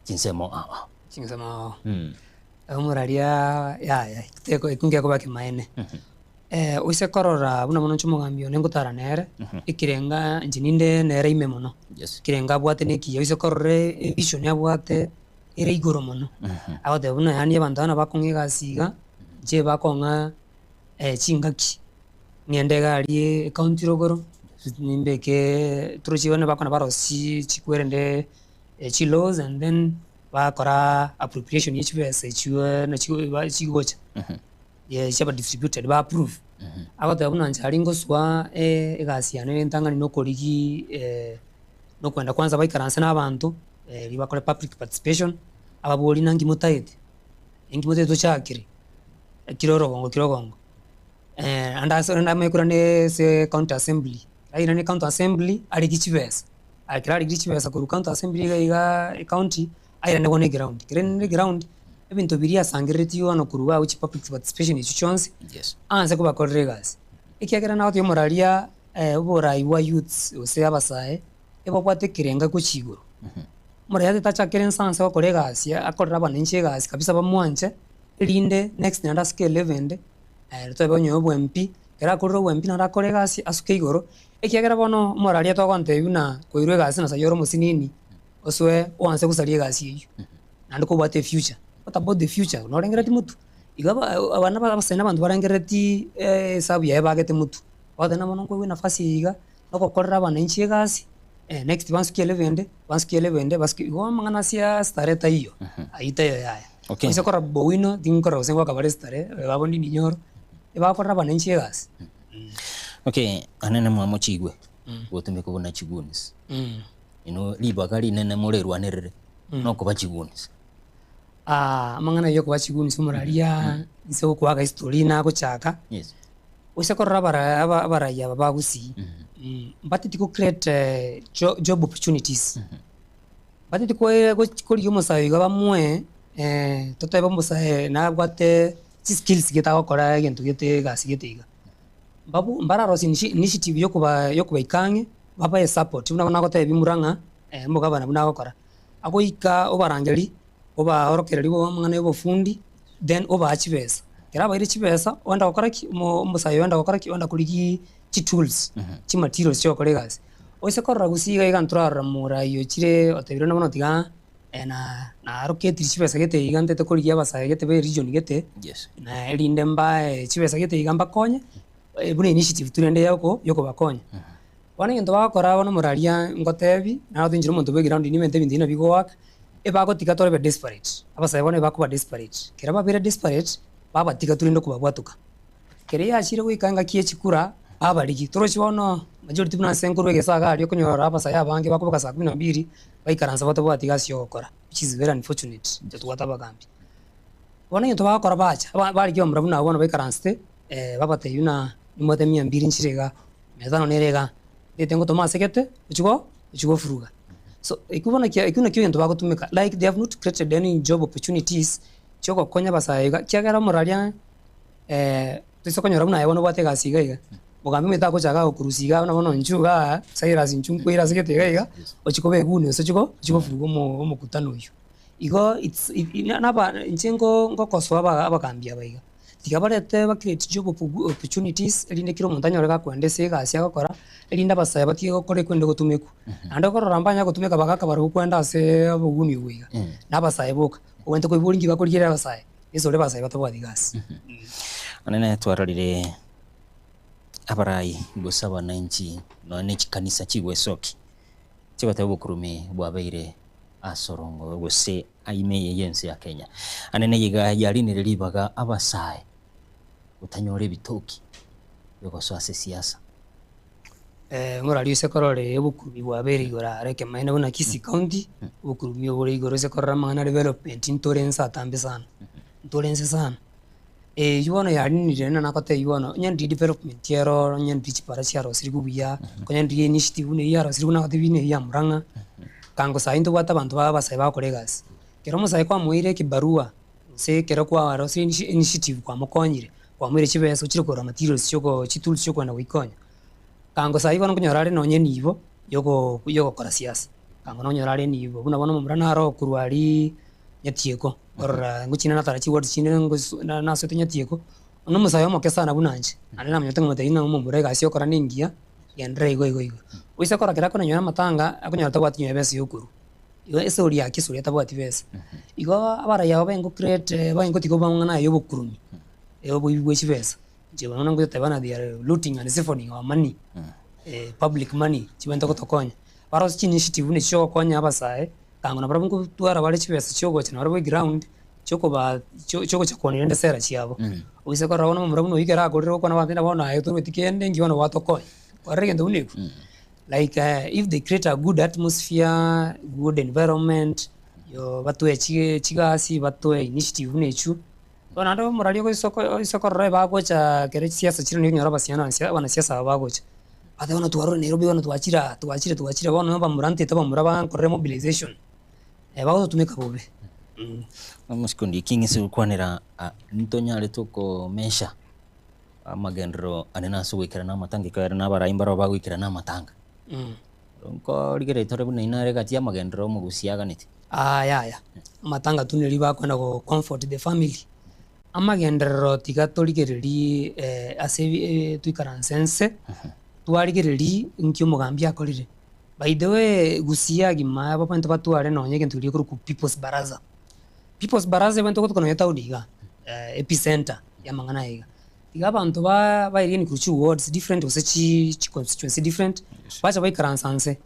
chinsemo ao ao. Chinsemo ao ao. Omoraria yaya teko ekio ngekoba ekemanene. Oise korora buna mono inche omogambi one ngotara nere, ekerenga inche ninde nere ime mono, Yes. ekerenga abwate na ekiya oise korora evision abwate ere igoro mono. Agoteba buna yaani abanto aba nabakong'a egasi iga, inche bakong'a chingaki. Ng'ende iga aria ecounty rogoro, nimbeke torochie bane bakona barosie chikwerende chilaws and then bakora appropriation ya chibesa echio nachio chigocha chiaba distributed ba approve. Agoteba buna inche aria ngosoa egasi yane entang'ani na okorigia na okoenda kwanza baikaranse na abanto riria bakore public participation, ababorie naki motaete, inki motaete tochakere, kera orogongo kera orogongo. Ande ase rende amaikurane ase county assembly, airane county assembly arigie chibesa, ekero arigirie chibesa korwa county assembly iga iga ecounty, airane bono eground, ekero airane eground, ebinto biria asangereretie bono korwa iga gochia public participation echio chionsi, Yes. aanse kobakorera egasi. Ekiagera nagotebia omoraria oborai bwa youths gose abasae, ebabwate ekerenga gochia igoro. Omoraia tari tachakere nsa anse gokora egasi akorere abananchi egasi kabisa bamwanche, erinde next naende asuke elevel ende. Tobe onye obwempi, ekero akorire obwempi naende akore egasi asuke igoro, ekiagera bono omoraria togontebia buna koirwa egasi na sayi ore omosinini, osoe oanse gosaria egasi eyio, naende kobwate efuture, what about the future norengereti motwe? Igo aba abana ba abasae na abanto barengereretie esabu yaye bagete motwe, bagoteba ng'a bono nkoegwa enafasi eye iga, nogokorera abananchi egasi, next bansukie level ende, bansukie level ende, basukie igo amang'ana ase starehe taiyo, ayio taiyo yaya. Okay. Oise korora Bowino, tinkorora gose ngoaka bare starehe, babo Ndindi Nyoro, ebakorera abananchi egasi. Okay, anene mwamochigwe gotumeka buna chigunis. Inwe ribaga rinene morerwanerere nokoba chigunis. Amang'ana ayio okoba chigunis omoraria inse gokoaga history nagochaka, Yes. Gose korora abara aba abarai aba ba Gusii, mbateti go create jo job opportunities, mbateti koe gochi korigia omosae iga bamoe totebe omosae nabwate chiskills gete agokora egento gete egasi gete iga. Mbabu mbararosie inishi initiative yokoba yokobaika ang'e, babae support buna bono nagotebia Murang'a omogabana buna agokora, agoika obarangeria. Obaorokererie bobe amang'ana y'obofundi, then obaa chibesa. Ekero abaire chibesa, ogenda gokora ki? Omo omosae oyo ogenda gokora ki? Ogenda korigia chitools, chimaterials chiogokora egasi. Oise korora gose iga iga ntorarora morai ochire otebire buna bono tiga na naroketiri chibesa gete iga ntete korigia abasae gete ba eregion gete, Yes. na erinde mbae chibesa gete iga mbakonye, buna initiative tu rende yoko yokobakonya. Bono egento bagokora bono omoraria ngotebi, naro inche nomonto bwa eground nimente ebinto ebi nabio bigoaka, ebagotiga torebe desperate, abasae bono ebakoba desperate, ekero babeire desperate, babatiga torende okobabwatoka. Ekero yachire goika engaki ye chikura, babarigia, torochi bono majority buna ase nkorwa egesaa iga aria okonyora abasae abange bakoboka saa kumi na mbili, baikaransa batabwati gasi ya ogokora, which is very unfortunate, intwe tobwate abagambi. Bono egento bagokora bacha, aba barigia abamura buna abwo bono baikaransete, babatebia buna nimwate mia mbiri nchire igaa, mia tano nere igaa, ntagete ngotoma ase gete, ochie go ochie gofuruga. So ekio bono kia ekio nakio egento bagotumeka like they have not created any job opportunities chiogokonya abasae iga, ekiagera omoraria toise konyora buna aye bono obwate egasi iga iga, mogambi omanyete agocha iga agokurusia iga buna bono inchuo igaa, Cyrus inchuo nkoire ase gete iga iga, ochie koba eguni gose ochie go ochie gofuruga omo omokutano oywo. Igo it's naba inche nko ngokosoa aba abagambi aba iga, tiga barete ba create job opportunities erinde kera omonto anyore gakoenda ase egasi agokora, erinde abasae batige gokora ekwende gotumekwa. Naende okorora mbanya gotumeka bagaka barobwo kwenda aseee oboguni obwo iga, na abasae boka, obwenerete koigwa nki bakorigereria abasae, gese ore abasae batabwati gasi. Onene twarorire abarai gose abananchi nonya ne chikanisa chigwesoki chigoteba obokurumi bwabeire ase orongo gose ime eye y'ense ya Kenya. Ande neye iga yarinire ribaga abasae gotanyora ebitoki biogosoa ase esiasa. Morari ase korora obokurumi bwabeire igoro are ekemanyererio buna Kisii County, obokurumi obore igoro ase korora amang'ana development ntore nse atambe sana, ntore nse sana. Eywo bono yarinire buna nagotebiwa bono, onye ndiri development ero oro, onye ndiri chipara chiarosirigwe buya, onye ndiri initiative buna eywo yarosirigwe nagotebiwa buna eywo ya Murang'a, kango saii ntobwate abanto ba abasae bagokora egasi. Ekero omosae kwamoeire ekibarua, gose ekero kwarosirie initiative kwamokonyire, kwamoeire chibesa ochire kogora materials chioko chitools chiokogenda goikonya, kango saii bono nkonyora are nonye enibo yoko yogokora siasa, kango nonyora are enibo, buna bono omomura naro okorwa aria nyatieko. Nkorora ngochina natara chiward chinde ngosu na nasoete nyatieko, one omosae omoke sana buna inche, naende namanyete ng'a ng'a omomura egasi okora na engiya, genderera igo igo igo. Oise korora kera akonanyora amatanga, akonyora tabwati nonya ebesa ya okorwa, igo ase oria ake ase oria tabwati besa. Igo abarai aba baye create baye gotiga amang'ana aya ya obokurumi, ya oboibi bwa chibesa, inche bono ngoteba ng'a they are looting and siphoning our money, public money, chibwenerete gotokonya. Barosie chi initiative buna echio chiogokonya abasae. Kango nabarabwo nkotwara bare chibesa chiogocha nabarabwo eground chiokoba chiogocha koonia rende sera chiabo. Oise korora bono omomura buna oyio ekero akorire gokwana abanto ng'a bono aye torweti kende nki bono gwatokonya. Kwarora egento buna ekio? Like if they create a good atmosphere, good environment, yo batoe chigasi, batoe initiative buna echio, bono naende omorari ogoisa oise korora ebagocha ekero chisiasa chire nigo okonyora abasiana abanasiasa aba bagocha. Ase bono twarure Nairobi bono twachire aa, twachire twachire bono abamura ntete abamura bankorere mobilization, bagototumeka bobe. Omosike onde eki ng'ise gokwanera ntonyare tokomesha amagenderero ane nase ogoikerana amatanga ekiagera na abarai mbarabwo bagoikerana amatanga. Nkorigereria tore buna inare egati y'amagenderero omogusia aganeti. Aa yaya, amatanga tu neri bakoenda go comfort the family. Amagenderero tiga torigererie ase toikaranse nse, twarigererie nki omogambi akorire. By the way gusii agima abanto batware nonye egento keria gekorokwa people's baraza. People's baraza ebwenerete gotoka nonye etown igaa, epicenter ya amang'ana aya iga. Iga abanto ba baerigeni korwa chiwards different gose chi chiconstituency different, bacha baikaransa nse,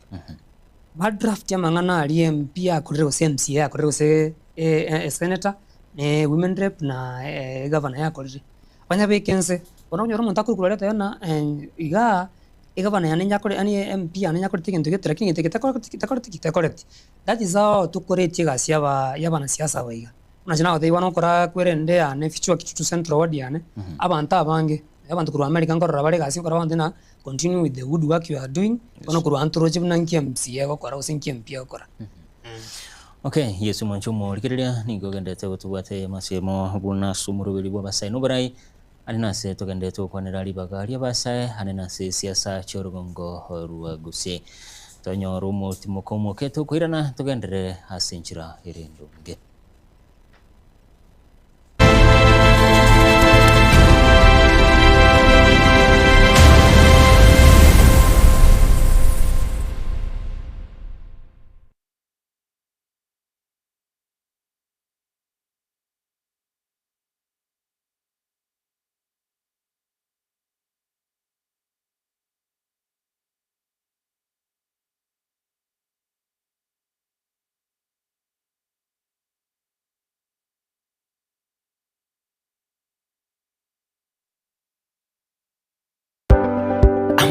ba draft amang'ana aria MP akorire gose MCA akorire gose esenator. Ne women rep na egavana yakorire, banyabeke nse, bono okonyora omonto akorwa korwa aria oteba ng'a igaa egavana yane nyakore yaani MP yane nyakorete egento gete lakini egento eke takoreti takoreti ki takoreti. That is how tokoretie egasi ya aba ya abanasiasa aba iga. Buna inche nagotebia bono okora kwerende yane fichwa kitutu central ward yane, abanto abange, abanto korwa America nkorora bare egasi nkora abanto ng'a continue with the good work you are doing, bono korwa abwo ntoroche buna nki MCA agokora gose nki MP agokora. Okay, Yeso mwanche omorigereria, nigo ogenderete gotobwata amasemo buna ase omoroberi bw'abasae na oborai, ande nase togenderete gokwanera ribaga ri'abasae, ande nase esiasa chi'orogongo rwa gusii. Tonyore omotimoko omoke tokoirana togenderere ase enchera ere endonge.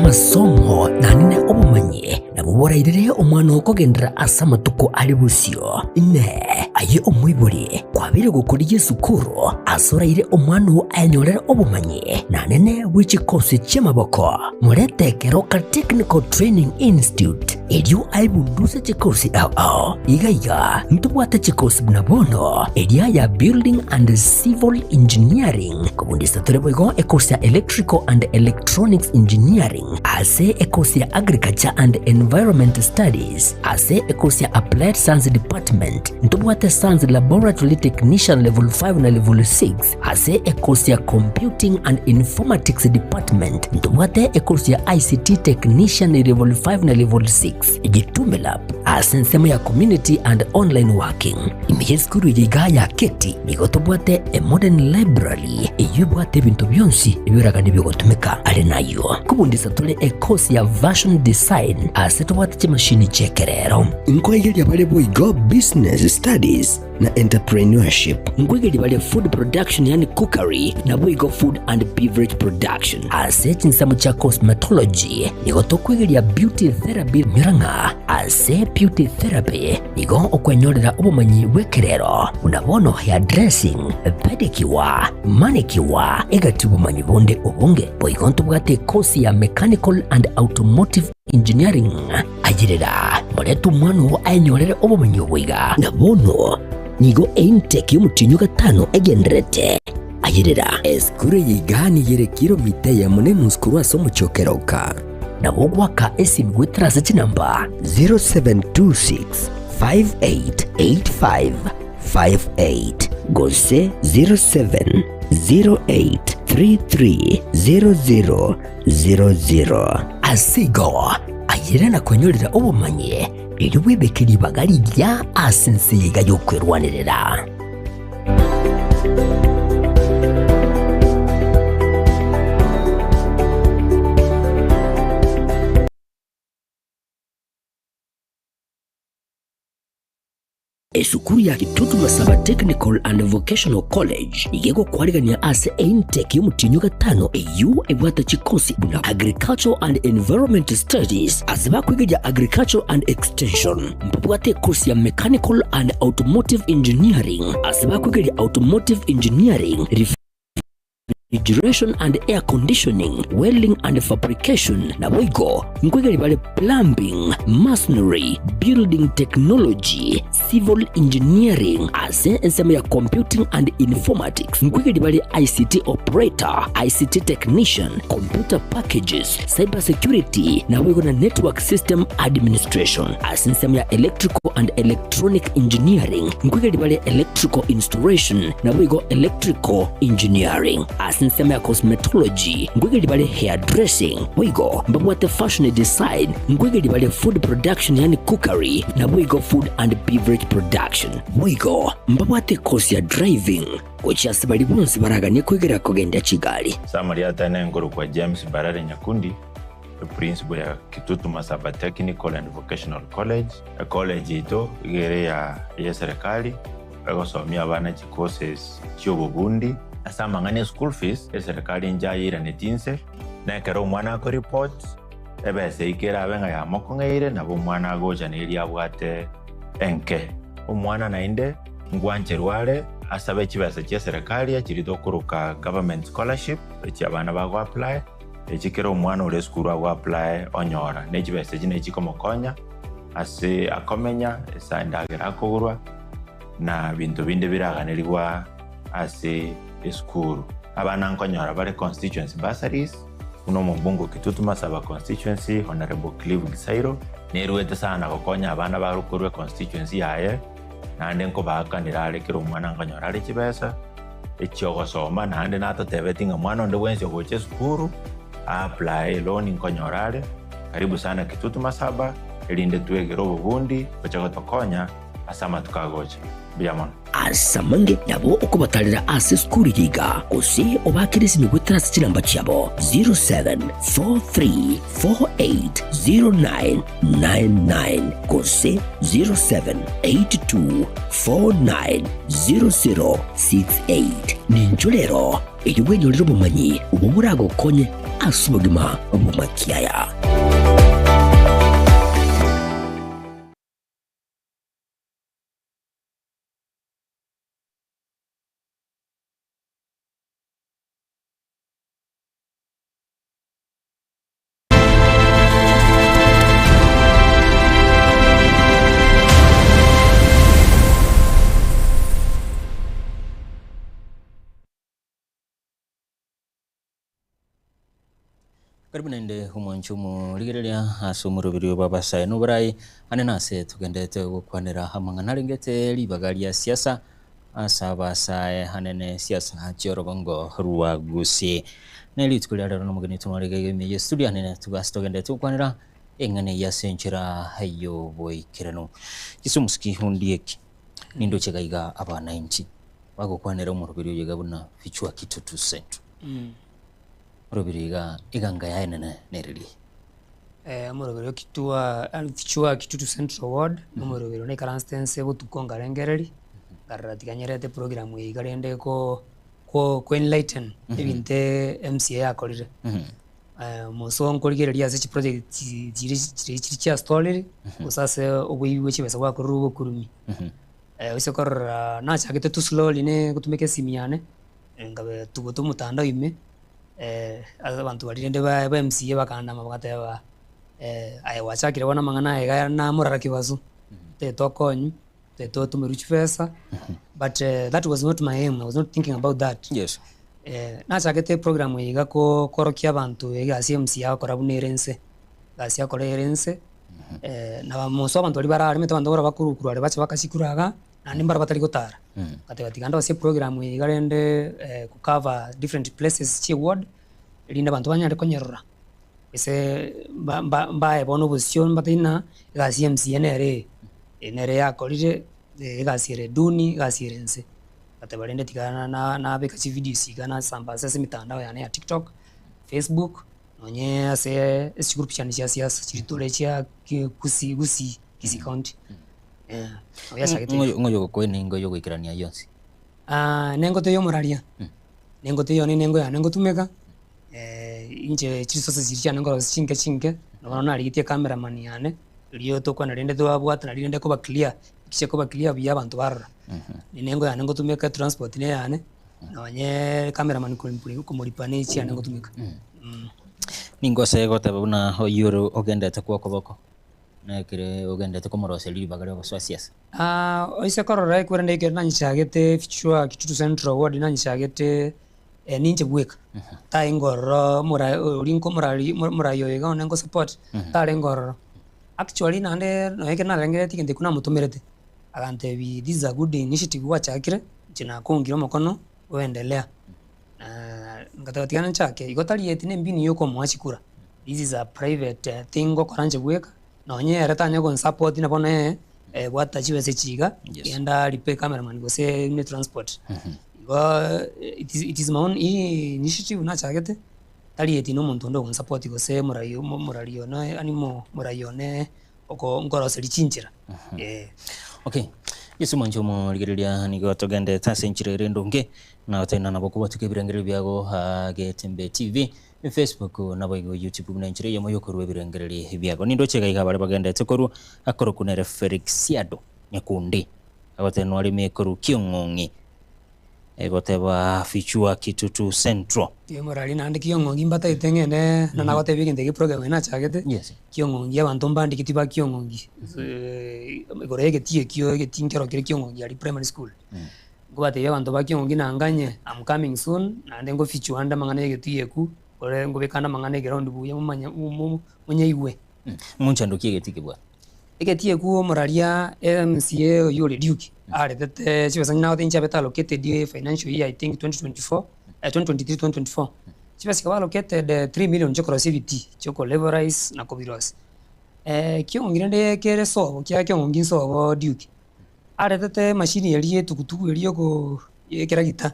Amasomo naende obomanyi nabwo borairere omwana oo kogenderera ase amatuko are bosio. Inee! Aye omoibori, kwabeire gokorigia esukuru ase oraire omwana oo ayenyorere obomanyi naende bwe chikosi chi'amaboko? Morete Keroka Technical Training Institute erio aebunduse chikosi ao ao. Iga iga ntobwate chikosi buna bono eria ya Building and Civil Engineering, kobundisa tore boigo ekosi ya Electrical and Electronics Engineering, ase ekosi ya Agriculture and Environment Studies, ase ekosi ya Applied Science Department, ntobwate Science Laboratory Technician Level 5 na Level 6, ase ekosi ya Computing and Informatics Department, ntobwate ekosi ya ICT Technician Level 5 na Level 6, Gitume Lab, ase ensemo ya Community and Online Working. Ime y'esukuru eye igaa ya Keti nigo tobwate a modern library eyio ebwate ebinto bionsi ebioragani bigotumeka. Are nayio nkobundisa tore ekosi ya Fashion Design ase tobwate chimashini chi'ekerero. Nkoigeria bare boigo Business Studies na Entrepreneurship. Nkoigeria bare Food Production yaani Cookery naboigo Food and Beverage Production. Ase chinsemo chia Cosmetology nigo tokoigeria Beauty Therapy nyora ng'a ase Beauty Therapy Nigo okwenyorera obomanyi bw'ekerero, buna bono hairdressing, pedicure, manicure, egati obomanyi bonde obonge. Boigo ntobwate ekosi ya Mechanical and Automotive Engineering. Ayerera, morete omwana oo aenyorere obomanyi obo iga. Na bono nigo eintake y'omotienyi o gatano egendererete. Ayerera. Esukuru eye iga nigo ere kilomita eyemo na enusu korwa ase omochie o Keroka. Nabo ogoaka esimi goetera ase chinamba 0726 5885 58 gose 0708 330000. Ase igo, ayere na kwenyorera obomanyi, erio bwebeke ribaga rigiya ase ense eye iga y'okwerwanerera. Esukuru ya Kitutu Masaba Technical and Vocational College nigo egokwarigania ase eintake y'omotienyi o gatano eyio ebwate chikosi buna Agricultural and Environment Studies ase bakwegeria Agricultural and Extension. Mbabwate ekosi ya Mechanical and Automotive Engineering ase bakwegeria Automotive Engineering, Refrigeration and Air Conditioning, Welding and Fabrication, naboigo nkwegeria bare Plumbing, Masonry, Building Technology, Civil Engineering ase ensemo ya Computing and Informatics, nkwegeria bare ICT Operator, ICT Technician, Computer Packages, Cyber Security, naboigo na Network System Administration. Ase ensemo ya Electrical and Electronic Engineering, nkoigeria bare Electrical Installation, naboigo Electrical Engineering. Ase ensemo ya Cosmetology, nkoigeria bare Hairdressing, boigo mbabwate Fashion Design, nkoigeria bare Food Production yaani Cookery, naboigo Food and Beverage Production. Boigo mbabwate ekosi ya Driving, gochia ase baria bonsi baraganie koigera kogendia chigari. Samaria Atene nkorokwa James Mbarare Nyakundi, Eprinciple ya Kitutu Masaba Technical and Vocational College. Ecollege yaito iga ere ya eyeserikali egosomia abana chicourses chiobobundi. Ase amang'ana e school fees, eserikali inche ayeiraneti inse, na ekero omwana akoreport, ebesa eyio kerabe ng'a yamokong'eire, nabo omwana agocha na eria abwate enke. Omwana naende ngwancherwa are asabe chibesa chi'eserekari echiria tokoroka government scholarship, echi abana bago apply. Echi kera omwana ore esukuru ago apply onyora, ne chibesa echi nechikomokonya ase akomenya, ase endagera akogorwa, na binto binde biraganerigwa ase esukuru. Abana nkonyora bare constituency bursaries, buna omobunge o Kitutu Masaba constituency Honourable Clive Gisairo, nerwete sana gokonya abana bare korwa econstituency yaye, naende nkobaakanera are kera omwana nkonyora are chibesa. echi'ogosoma, naende natotebetie ng'a mwana onde bwensi ogocha esukuru a-apply eloan nkonyora are, karibu sana Kitutu Masaba, erinde twegere obobundi gocha gotokonya ase amatuko agocha. Mbuya mono. Ase amange nabo okobatarera ase esukuru eye iga, gose obaakere esimi goetera ase chinamba chiabo 0743480999 gose 0782490068. Ninchwo rero erio bwenyorere obomanyi obwo boragokonye ase obogima bw'amakiaya. Karibu naende omwancho omorigereria ase omoroberi obo abasae na oborai ane nase togenderete gokwanera amang'ana arengete ribaga ria siasa ase abasae anene siasa chi'orogongo rwa Gusii. Ne rituko ria rero nomogeni tumare iga iga ime ye studio anene ase togenderete gokwanera eng'ana eyio ase enchera y'oboikeranu. Chisumusi ondieki nindoche iga iga abanainchi bagokwanera omoroberi oyo iga buna vichwa kitutu central. Orobiri iga eganga yaye enene neriria. Omoroberi o Kitua yaani Kichwa Kitutu Central Ward, na omoroberi one naikaransete nse botuko nkarengereria, nkarora tiga nyerete program eye iga rende ko ko ko enlighten ebinto MCA yakorire. Moso nkorigereria ase chiproject chiria chiria chiria chiastorire, gose ase oboibi bwa chibesa bwakorire obokurumi. Gose korora nachagete tu slowly ne gotumeka esimi yane. Nkabe tugete omotandao ime, ase abanto baria rende ba ba MCA bakandama bagateba aye gwachakire bono amang'ana aya iga namorara kibaso, totagete okonywe, totagete otomerwe chibesa, but that was not my aim, I was not thinking about that. Yes. Nachagete eprogram eye iga ko korokia abanto egasi ya MCA agokora buna ere nse, egasi akora ere nse, na moso abanto baria bararemete abanto barabwo bakorwa are bache bakasikura igaa. Naende mbaro batari gotara, ngateba tiga ndosie eprogram eye iga rende cover different places chie ward, erinde abanto banyare konyerora, gose mba- mba- mbae bono obosio mbatebie ng'a egasi ya MCA nere eye, eye nere yakorire, egasi ere duni, egasi ere nse. Ngateba rende tiga na- na- nabeka chivideos iga nasamba ase emitandao yane ya tiktok, facebook, nonye ase echigroup chiane chia siasa chiria tore chia ki gusii gusii kisii county. Ng'o oyogokoa enengo y'ogoikerania ayio onsi? Nengoto y'omoraria, nengoto eyio nengo yane ngotumeka, inche chiresources chiria chiane nkorosia chinke chinke, na bono narigetie ecameraman yane, riria tokwana rende twabwatana rinde koba clear, ekiche koba clear buya abanto barora. Nengo yane ngotumeka, etransport neyane, nonye cameraman komoripa ne chiane ngotumeka. Ningo ase goteba buna oyio ore ogendete kwa okoboko. Nekere ogenderete komoroseria ribaga ri'ogosoa siasa. Oise korora ekwerende ekero nanyichagete Fichwa Kitutu Central Ward nanyichagete ninche bweka, tarenge ororo omora oria nko omorari omorai oyo iga one nko support, tarenge ororo. Actually naende nonye ekero narengereretie egento ekio namotomerete, agantebia this is a good initiative gwachakire, inche nakongire omokono oendelea. Ngateba tiga nchake, igo tari eti nembinu ya okomoa chikura. This is a private thing ngokora inche bweka, nonye ere tanya gonsupport na bono ee, bwata chibesa echi iga, Yes. genda lipa ecameraman gose ne transport. Igo it is it is my own initiative nachagete, tari eti na omonto onde ogonsupport gose omorai omo omorari one yaani mo morai one oko nkoroseria chinchera, eh. Okay, Yeso mwanche omorigereria nigo togendete ase enchera ere endonge, na goteba nabo kobwatuka ebirengererio biago aa Getembe TV. Facebook, naboigo YouTube buna enchera eyemo y'okorua ebirengererio biabo. Nindoche iga iga baria bagenderete korwa akorokwa nere Felixiado Nyakundi, agotenwa arime korwa Kiong'ong'i, egoteba Fichua Kitutu Central. Ee morari naende Kiong'ong'i mbatagete ng'ende na nagotebia egento eke program eye nachagete, Yes. Kiong'ong'i abanto mbandiketi ba Kiong'ong'i, igoro ya egetii ekio egetii nkero kere Kiong'ong'i aria primary school. Nkobatebia abanto ba Kiong'ong'i nanganye, am coming soon, naende ngofichwa ande amang'ana ya egetui eku, ore ngobeka ande amang'ana eground buya momanye monyaigwe. Mochando ki egetii kebwate? Egetii eku omoraria MCA oyio ore Duke, aretete chibesa nagotebi inche abete allocated financial year I think 2024, 2023, 2024, chibesa chikaba allocated 3 million chiokorosia ebitii, chioko levelise na kobirosia. Kiong'ong'i rende kere sobo, kiagera kiong'ong'i nsobo Duke. Aretete emashini eria etugutugu eria yoko yekeragita,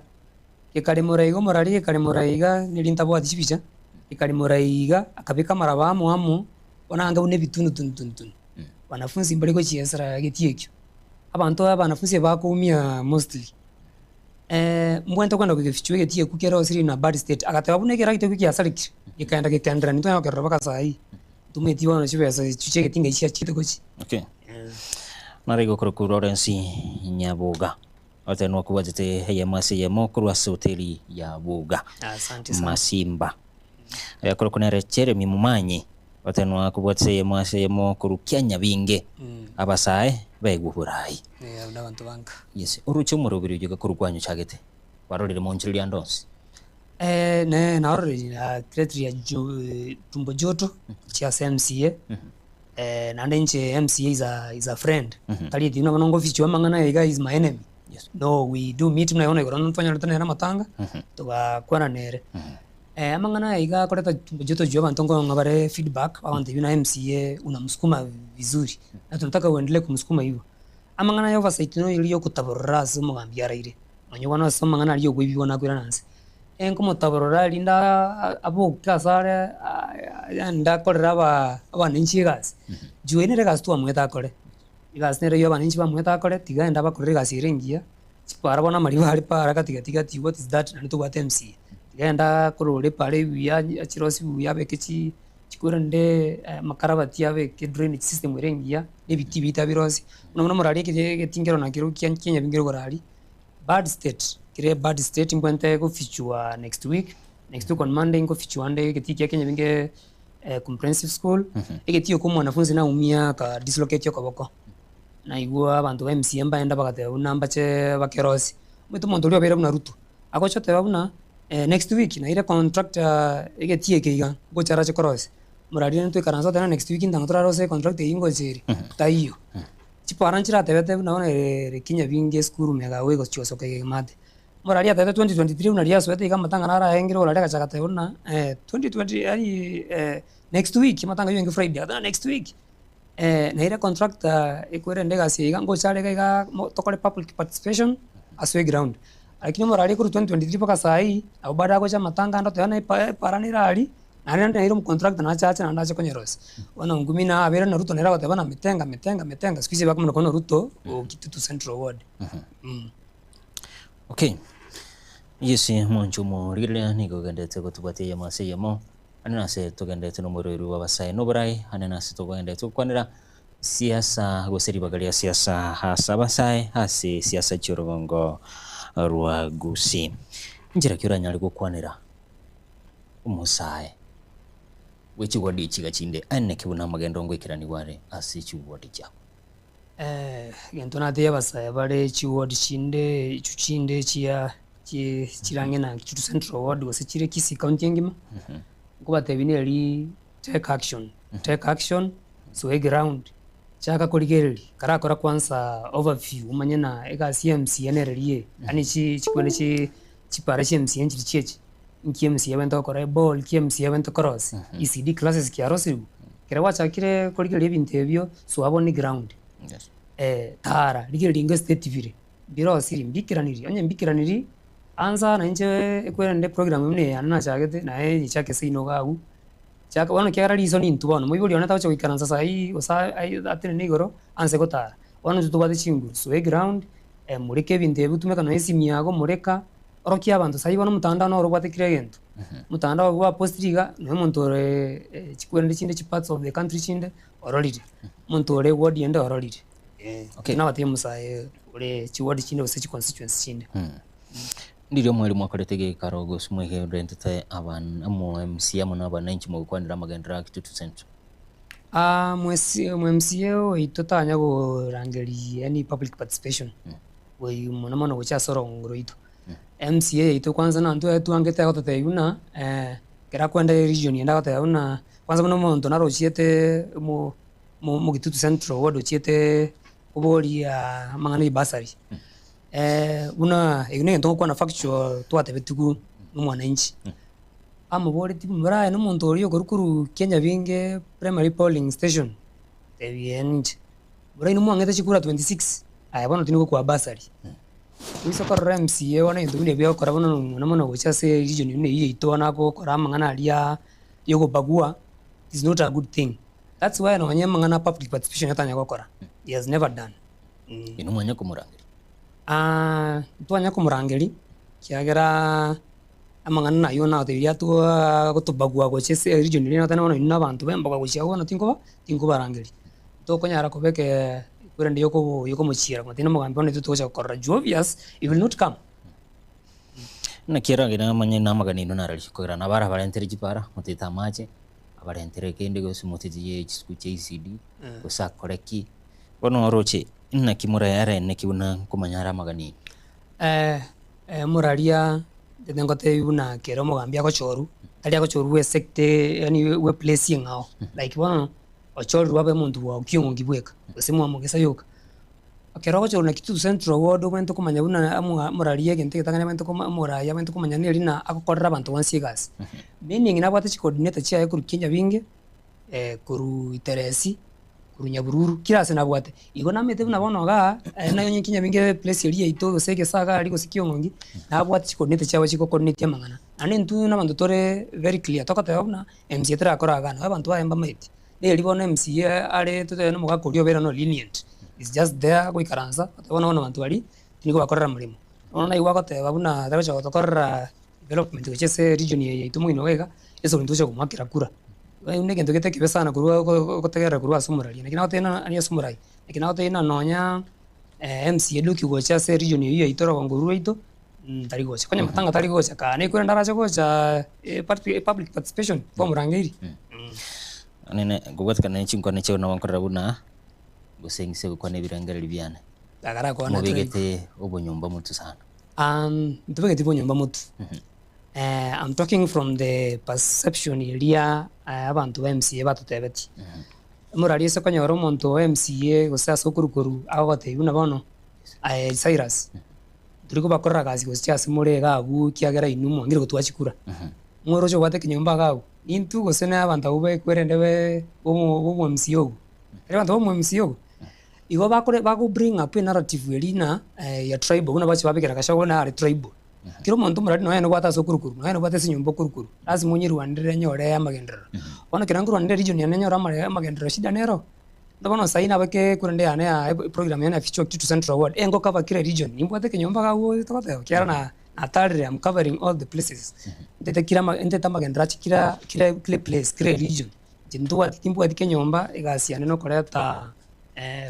gekaremora iga omorari gekaremora iga neri ntabwati chibicha, gekaremora iga akabeka amaraba amo amo, bono anga buna ebitunu tunu tunu tunu. Wanafunzi mbare gochiesera egetii ekio, abanto abanafunzi ebakoumia mostly. Mbwente kogenda kogefichwa egetii ekio kere osiri in a bad state, agateba buna ekeragita ekio kiasarekire, gekaenda gekaenderania ntonyara gokerora mpaka saa hii. Ntomanyeti bono chibesa echio chia egetinga echio chiachete gochia. Okay. Nare gokorokwa Lawrence Nyaboga. Otenwa okobwatete eyemo ase eyemo korwa ase hoteli ya Boga. Asante sana. Masimba. Oyokorokwa nere Jeremy Mumanyi. Otenwa okobwatete eyemo ase eyemo korwa Kianyabinge. Abasae baegwe oborai. Eh, abwo nabanto banka. Yes. Oroche omoroberi oyo iga korwa kwanyochagete. Kwarorire monchereria ande onsi. Eh, ne narorire na criteria jo tumbo joto chia ase MCA. Eh, naende inche MCA is a, is a friend. Tari eti buna bono ngofichwa amang'ana aya iga is my enemy. Yes. No, we do meet buna bono igoro ntwanyorete nere amatanga, togakwana nere. Amang'ana aya iga akoreta tumbo joto juu abanto nkong'a bare feedback, bagontebia buna MCA unamsukuma vizuri, na tunataka uendelee kumsukuma hivyo. Amang'ana ya oversight noyo eria okotaborora ase omogambi araire. Onye bono ase amang'ana aria okoibigwa nakoirana nse, enkomotaborora erinde aboke ase are yaani ndakorere aba abananchi egasi. Juu eye nere egasi twamoete akore, egasi nere eywo abananchi bamoete akore, tiga aende abakorere egasi ere engiya, chipara bono amariba are para gatigati gati what is that naende tobwate MCA. Tiga aende akorore epara buya achirosie buya abeke chi chikorende amakarabati abeke drainage system ere engiya, na ebitii biaito abirosie. Buna bono morari egetingero nakio kia nyabingi korari. Bad state, kere bad state mbwente gofichwa next week, next week on Monday ngofichwa ande egetii kia Kenya binge comprehensive school, egetii okwo omwanafunzi naumia aka dislocate okoboko, naigwa abanto ba MCA mbaenda bagateba buna mbache bakerosie, omanyete omonto oria obeire buna Ruto, agocha oteba buna next week naire contractor egetii eke iga, ngocha arache korosia, morarire ntoikaranse otebe next week ntang'o torarosie econtractor eywo ngocha ere, taiyo. Chipara nchiratebete buna bono ere kinyabingi esukuru mega gochia gosoka iga emate. Morari atebete 2023 buna riasoete iga amatanga naro aengire orari agacha agateba buna 2020 yaani next week amatanga aywo enge Friday agateba next week naire contractor ekwerende egasi eye iga ngocha are iga igaa tokore public participation ase eground. Lakini omorari korwa 2023 mpaka sai nabo bado agocha amatanga ande oteba buna epara nere aria. Naende naire omocontractor nache ache naende ache konyerosia. Bono ngumi na abeire na Ruto nere agoteba ng'a mitenga mitenga mitenga siku hizi bakomanya korwa Ruto o Kitutu Central Ward. Okay, yes mwanche omorigereria nigo ogenderete gotobwatia eyemo ase eyemo, ande nase togenderete nomorweri bw'abasae na oborai, ande nase togenderete gokwanera siasa gose ribaga ria siasa ase abasae ase siasa chi'orogongo rwa Gusii. Inchera ki oranyare gokwanera omosae bwe chiwodi echi iga chinde aeneke buna amagendo ngoikeranigwa are ase chiwodi chiabo. Egento natebie abasae bare chiwodi chinde echio chinde chia chi chirange na Kitutu Central Ward gose chire Kisii County engima, nkobatebia neri take action, take action, soa eground, chaka korigereria, karakora kwanza overview omanye na egasi ya MCA nere riye, yaani chi chikwende chi chipara chia MCA nchiri chiechi. Nki MC abwenerete gokora eball, nki MC abwenerete korosia, ECD classes kiarosirwe. Ekero gwachakire korigereria ebinto ebio, soa bono eground. Yes. Tara, rigereria ingo estate bire, mbirosiri, mbikeraniri, onye mbikeraniri, ansa nainche ekwerende program buna eye yane nachagete, naye nyichake seino iga abwo, chaka bono ekiagera riso nintwe bono, moibori one tagocha goikaransa saii gose atenene igoro, anse gotara. Bono intwe tobwate chinguru, soa eground, moreka ebinto ebi otumeka nonya esimi yago moreka. Orokia abanto saii bono omotandao noro obwate kera egento, omotandao bwa postiri iga, nonya omonto ore chikwerende chinde chi parts of the country chinde ororire, omonto ore ward ende ororire eh. Okay. Nabatebi omosae ore chiward chinde gose chiconstituency chinde. Ndiria omweri mwakorete geikaro gose mwegerentete aban amo MCA amo na abananchi mogokwanera amagenderero a Kitutu Central. Mwesi MCA oito tanya korangeria any public participation. Goika mono mono gochia ase orogongo rwaito. MCA yaito kwanza nantwe twangete agototebia buna ekero akoenda region ende agoteba buna kwanza buna omonto narochiete omo Omogitutu Central ward ochiete koboria amang'ana ya ebursary, buna ekio na egento ngokwana factual twatebetigwe na omwananchi, amoboretie buna aye na omonto oria okorwa korwa Kenya Binge primary polling station, tebia inche, buna inwe mwang'ete chikura 26. Aye bono tindi gokoa bursary. Oise korora MCA bono ebinto buna ebi agokora bono mono mono gocha ase region buna eyio yaito bono agokora amang'ana aria ya okobagua is not a good thing. That's why nonye amang'ana a public participation atanya gokora, he has never done. Inwe mwanya komorangeria? Ntwanya komorangeria ekiagera amang'ana naywo nagotebirie atwo gotobagua gochia ase region eria notebe bono inwe na abanto ba emboga gochia abwo bono tinkoba tinkobarangeria. Tokonyara kobeka ekurende yokobo yokomochiera komotebi nomogambi bono intwe togocha gokorora juu obvious he will not come. Naki eragere amanye namagani aino narari, kogera nabo arabarentere chipara, motete amache, abarentere kende gose motete ye chisukuru chia ECD, gose akore ki. Bono oroche, naki morayare neki buna nkomanya are amagani aino? Moraria ntete ngotebi buna kera omogambi agochorwa, tari agochorwa bwe esecte yaani bwe place eng'ao, like bono ochorirwe abe omonto bwao kiong'ongi bweka, gose mwamogesa yoka. Ekero ogochorwa na Kitutu Central ward obwenerete komanya buna omoa omoraria egento egetang'ani abwenerete koma omoraia abwenerete komanya neri na agokorera abanto bonsi egasi. Meaning nabwate chicoordinator chiaye korwa Kinyabinge, korwa Iteresi, korwa Nyabururu, kera ase nabwate. Igo namanyete buna bono igaa, naye onye Kinyabinge place eria yaito gose egesaga aria gose kiong'ongi, nabwate chicoordinator chiabo chigocoordinate amang'ana. Naende intwe buna abanto tore very clear, togoteba buna MCA tarakora igaa, nabo abanto baye mbamaeti. Neri bono MCA are totebe na omogaka oria obeire no lenient, is just there goikaransa, goteba bono bono abanto baria, nigo bakorera omoremo. Bono naigwa agoteba buna tagocha gotokorera development gochia ase region eye yaito moino iga iga, ase omonto ogocha komoakera kura. Bono na egento gete ekibe sana korwa oko ogotegerera korwa ase omoraria. Naki nagotebia ng'a aria ase omorai, naki nagotebia ng'a nonya MCA Lucky gocha ase region eywo yaito orogongo orwo rwaito, tari gocha. Konya matanga tari gocha kaa, naikure ndarache gocha public participation twamorangeirie. Nene nkobwatekana ne chinkwana chiao nabo nkorora buna gose ng'ise gokwana ebirengererio biane. Tagarakwana tore. Mobegete obonyomba motu sana. Ntobegeti bonyomba motu. I'm talking from the perception eria abanto ba MCA batotebetie. Omorari ase okonyora omonto o MCA gose ase okorukoru agogotebia buna bono aye Cyrus, tori kobakorera gasi gose ase more iga abwo ekiagera inwe mwangire gotwaa chikura. Mworoche obwate ekenyomba iga abwo, intwe gose na abanto abwo bekwerende be bomo bomo MCA obwo, tari abanto bomo MCA obwo. Igo bakore bago bring up enarrative eria ng'a ya tribal buna bache babekera Gachagua buna are tribal. Kera omonto omorari nonya nobwate ase okorukorwa, nonya nobwate ase enyomba okorukorwa, lazima onyerwanere onyore amagenderero. Bono ekero nkorwanera region yane nyore amare amagenderero shida nero, ndo bono sai nabake ekurende yane ya eprogram yane ya Fichua Kitutu Central Ward, engo cover kera region, nimbwate ekenyomba iga abwo togoteba ekiagera na natarire am covering all the places, ntete kira ama ntete amagenderero ache kira kira kila eplace kera region. Inche ntobwati timbwati kenyomba egasi yane nokoreta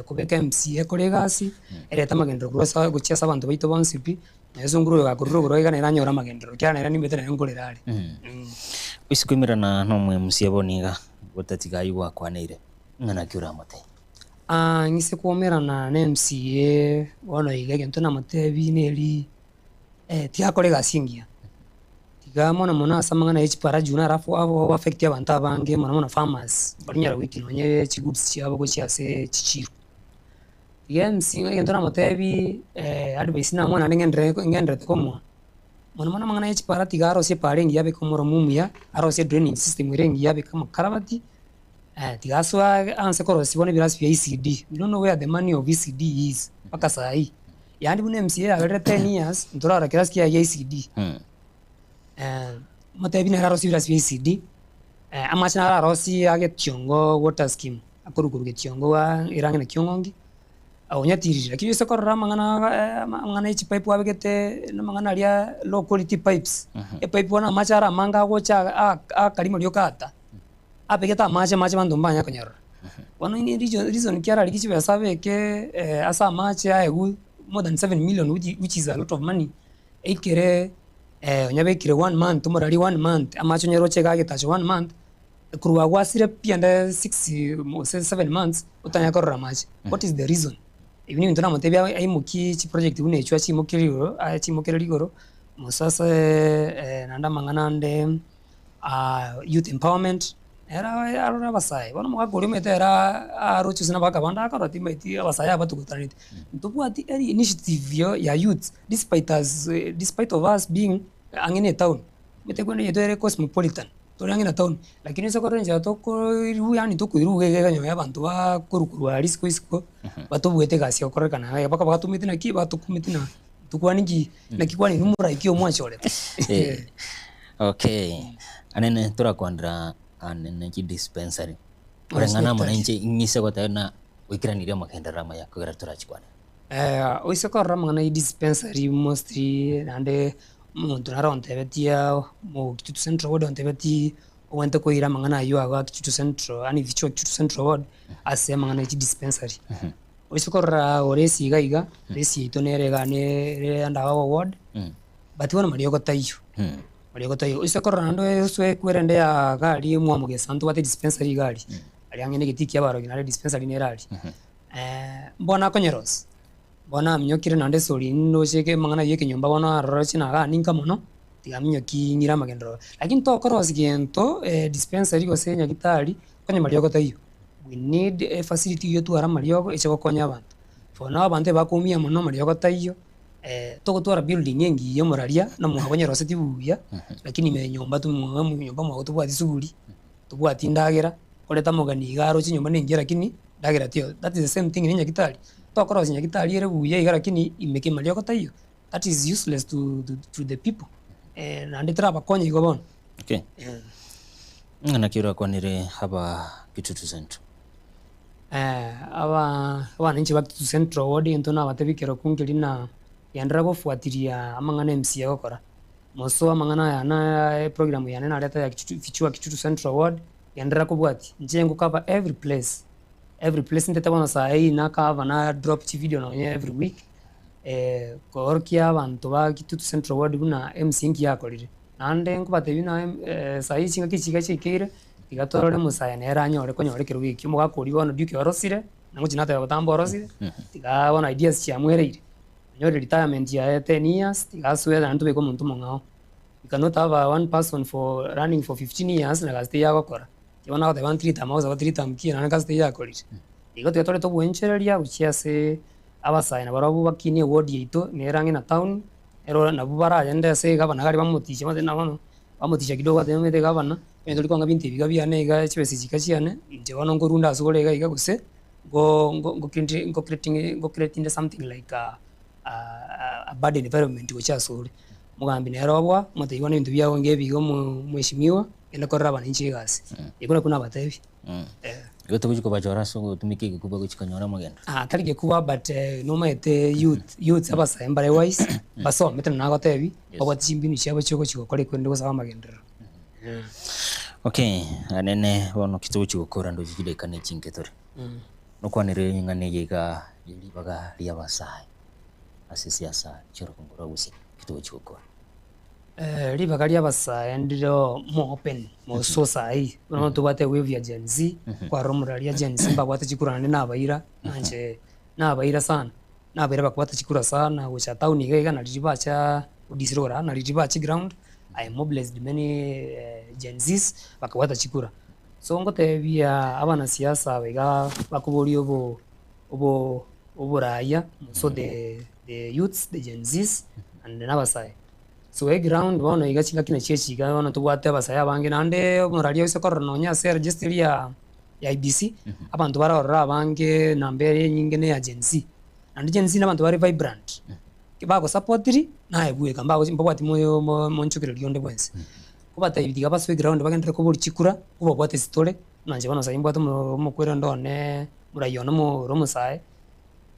kobeka MCA ekore egasi, erete amagenderero korwa ase gochia ase abanto baito bonsi pi, na ase nguru oyo gakorire oborwaire iga nere anyore amagenderero ekiagera nere nimanyete nere nkorera are. Oise koimerana na omo MCA bono iga, gotatiga ayio gwakwaneire, ng'a naki oramotebie? Ng'ise koumerana na MCA bono iga egento namotebi neri tiga akore egasi engiya, tiga mono mono ase amang'ana ya chipara juu naro ago affect abanto abange mono mono farmers barinyara goikia nonye chigoods chiabo gochia ase chichiro. Iga MC egento namotebi advice namoa naende ng'enderere ng'endererete komoa, mono mono amang'ana ya chipara tiga arosie epara engiya abeke omoromo omuya, arosie drainage system ere engiya abeke amakarabati, tiga asoe aanse korosia bono ebirasi bia ECD, we don't know where the money of ECD is mpaka sai. Yaani buna MCA yaberire ten years ntorarora kirasi kiaye gia ECD. Motebi nere arosie ebirasi bia ECD, amache naro arosie a Getiongo water scheme, akorwa korwa Getiongo ere ang'e na Kiong'ongi, onyatirire. Lakini ase korora amang'ana amang'ana ya chipipe abegete na amang'ana aria low quality pipes, epipe bono amache are amange agocha akarima rioka ata. Abegete amache, amache abanto mbanya konyarora. Bono inye reason reason ki ararigie chibesa abeke ase amache aegwe more than 7 million which which is a lot of money, ekere onye abekire one month omorari one month, amache onye roche iga agetacha one month, korwa agwo asire pi ande six gose seven months, otanya korora amache, what is the reason? Ebi nebinto namotebia aimokie chiproject buna echio achimokerie igoro achimokererie igoro, mosase naende amang'ana ande. youth empowerment, ere arore abasae, bono omogaka oria omanyete ere aroche gose nabagaka bande akora timaeti abasae aba batogotaraneti. Ntobwati any initiative yo ya youth despite us despite of us being ang'e na etown, omanyete ekwende yaito ere cosmopolitan. Tore ang'e na town, lakini ase okorora enchera tokoirwa yaani tokoirwa iga iga iga nonye abanto bakorwa korwa aria isiko isiko, batobuete egasi egokorekana iga mpaka batomete naki, batokumeti na tokwani ki, naki kwani inwe moraiki oyo mwachorete. Eh, okay anene torakwanera anene chidispensary koreng'ana amo nainche ing'ise goteba na oikeranirie amagenderero amaya kogera torachikwane. Oise korora amang'ana ya dispensary mostly naende omonto nare ontebetie mo Kitutu Central Ward ontebetie obwenerete koira amang'ana aywo iga Kitutu Central yaani vichwa Kitutu Central Ward ase amang'ana ya chidispensary. Oise korora ore ase iga iga, ase yaito nere iga nere under our ward, but bono mariogo taiyo, mariogo taiyo. Oise korora naende osoe ekwerende ya iga aria mwa Mugeso ntobwate dispensary iga aria, aria ang'e na egetii kia abarogi naende dispensary nere aria. Mbono akonyerosia, bono aminyokire naende esori ndoche amang'ana ya ekenyomba bono aroroche naganinka mono, tiga aminyoki ng'ire amagenderero. Lakini tokorosia gento dispensary gose nyagitari, onye mariogo taiyo, we need a facility eywo etware amariogo eche gokonya abanto. For now abanto ebakoumia mono mariogo taiyo, togotwara building engiya omoraria na mwabo onyeroseti buya, lakini ime nyomba tu nyomba mwago tobwati suguri, tobwati ndagera, koreta omogeni iga aroche nyomba nengiya lakini. Ndagera tiyo, that is the same thing ne nyagitari, tokorosia nyagitari ere buya iga lakini ime kemariogo taiyo, that is useless to to the people, naende terabakonya igo bono. Okay. Ng'a naki orakwanere aba Kitutu Central? Aba abananchi ba Kitutu Central ward egento nabatebie ekero nkeria na genderera gofuatiria amang'ana MC agokora, mosoe amang'ana aya na eprogram yane nareta ya Kitutu fichua Kitutu Central ward. Genderera kobwatia, inche ngo cover every place, every place ntete bono saa hii na cover na drop chivideo nonye every week, koorokia abanto ba Kitutu Central Ward buna MC nki yakorire. Naende nkobatebia buna saa hii chingaki echi iga chiaikeire, tiga torore omosae nere anyore konyora ekerogo ekio, omogaka oria bono Duke orosire, nagochi nateba botambe orosire, tiga bono ideas chiamwereire, onyore retirement yaye 10 years, tiga asoe naende tobeke omonto omong'ao. You cannot have a one person for running for 15 years na gasi teiyo agokora. Bono agoteba three term agosaba three term ki naende gasi teiyo akorire. Igo tiga torete obwenchereria gochia ase abasae nabarabwo bakinie eward yaito nere ang'e na town, ero nabwo baragende ase egavana iga aria bamotiche batebe buna bono, bamoticha kidogo batebe omanyete egavana, onye tori kong'a binto ebi iga biane iga chibesa echi iga chiane, inche bono nkorunda ase ore iga iga gose, ngo ngo ngo creating ngo creating something like a a bad environment gochia asore. Omogambi nere oboa, omotebi bono ebinto biago ngebi iga omweshimiwa, genda korera abananchi egasi. Igo nakwo nabatebi. Eh. Igo togochi kobachora ase ogotumeka egekuba gochi konyora amagendo. Ah, tari gekuba but nomaete youth, youths abasae mbare wise, basomete buna nagotebi, babwate chimbinu chiabo chiogochi gokora ekwende gosaba amagenderero. Okay, anene bono ki togochi gokora ndoche chidakika ne chinke tore. Nokwanere ring'ana eye iga rie ribaga ri'abasae ase esiasa chi'orogongo rwa Gusii, ki togochi gokora? Ribaga ri'abasae ndiro more open moso saii, bono tobwate ewave ya Gen Z, kwarora omorari Gen Z mbabwate chikura naende nabaira, nanche nabaira sana, nabaira bakabwata chikura sana gocha town iga iga nari ribacha odisire ora nari ribache ground, I mobilised many Gen Zs bakabwata chikura. So ngotebia abanasiasa aba iga bakoboria obo obo oboraya so the the youths, the Gen Zs and nabasae. So eground bono iga chingaki nachio echi iga bono tobwate abasae abange naende omorari oise korora nonye ase registry ya ya IEBC, abanto bare ororo abange namba ere enyinge ne ya Gen Z. Naende Gen Z na abanto bare vibrant, bagosapotiri naye bweka mbagochi mbabwati moyo mo monchokereria onde bwensi. Kobatebia tiga basoe eground bagenderere koboria chikura, kobabwate ase tore, buna inche bono sai mbwate omo omokwerende one, omorai one omo ore omosae,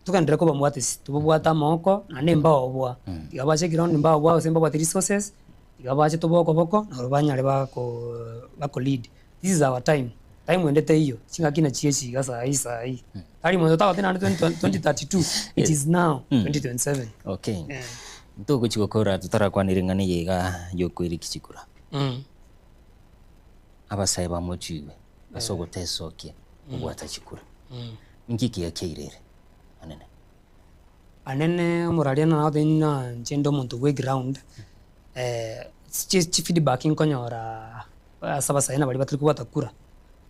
togenderere kobabwatisia, tobabwate amagoko naende mbaoboa, tiga bache eground mbaoboa gose mbabwate resources, tiga bache tobae okoboko nabo banyare bako bako lead. This is our time, time ende teiyo, chingaki nachio echi iga sai sai, tari monto otagoteba naende 2032, it is now 2027. Okay. Ntogochi gokora totarakwanera eng'ana eye iga yokoiriki chikura. Abasae bamochigwe ase ogotesokia kobwata chikura. Inki ekiya kiairere anene? Anene omoraria nagotebia ng'a inche nde omonto bwa eground, chi chifeedback nkonyora ase abasae na baria batari kobwata kura,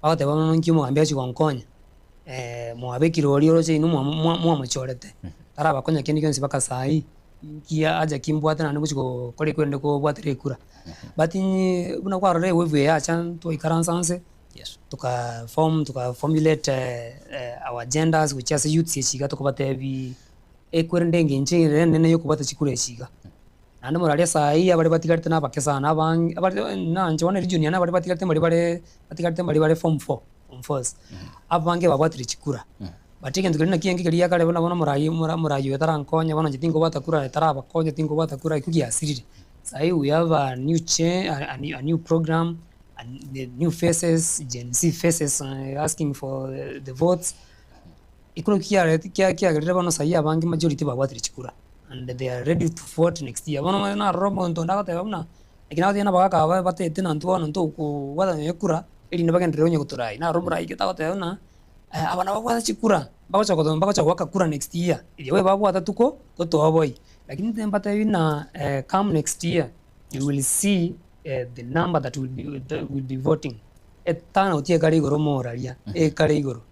bagoteba bono inki omogambi agochi gonkonya, mwabekire oria oroche inwe mwa mwamochorete, tarabakonya kende gionsi mpaka sai. Nki haja ki mbwate naende ngochi gokora ekwerende kobwatera ekura. But inye buna kwarora ewave eye yacha twaikaransa nse, Yes. toka form toka formulate our agendas gochia ase youths echi iga tokobatebi ekwerende engencho ere enene ya okobwata chikura echi iga. Naende moraria saii abare batigarete na abake sana abange abare nanche bono region yane abare batigarete mbari bare batigarete mbari bare form four, form fours. Abange babwatire chikura. But egento keria naki enke keria giakare buna bono omorai omora omorai oyo tarankonya bono inche tinkobwata kura tarabakonya tinkobwata kura ekio giasirire. Saii we have a new cha a a new program, a new faces, Gen Z faces asking for the votes, ekio nakio kiareti kia kiagerire bono saii abange majority babwatire chikura and they are ready to vote next year. Bono omanyete narora omonto onde agoteba buna, ekio nagotebia na abagaka aba batete intwe bono ntokobwata nonye kura, erinde bagenderere onye gotorai. Narora omorai gete agoteba buna. Aba nababwate chikura, mbagocha gotoa mbagocha goaka kura next year, erio babwate tuko totoa boyi. Lakini inche mbatebi buna come next year you will see the number that will be that will be voting. Etano tiekare igoro moraria, ekare igoro.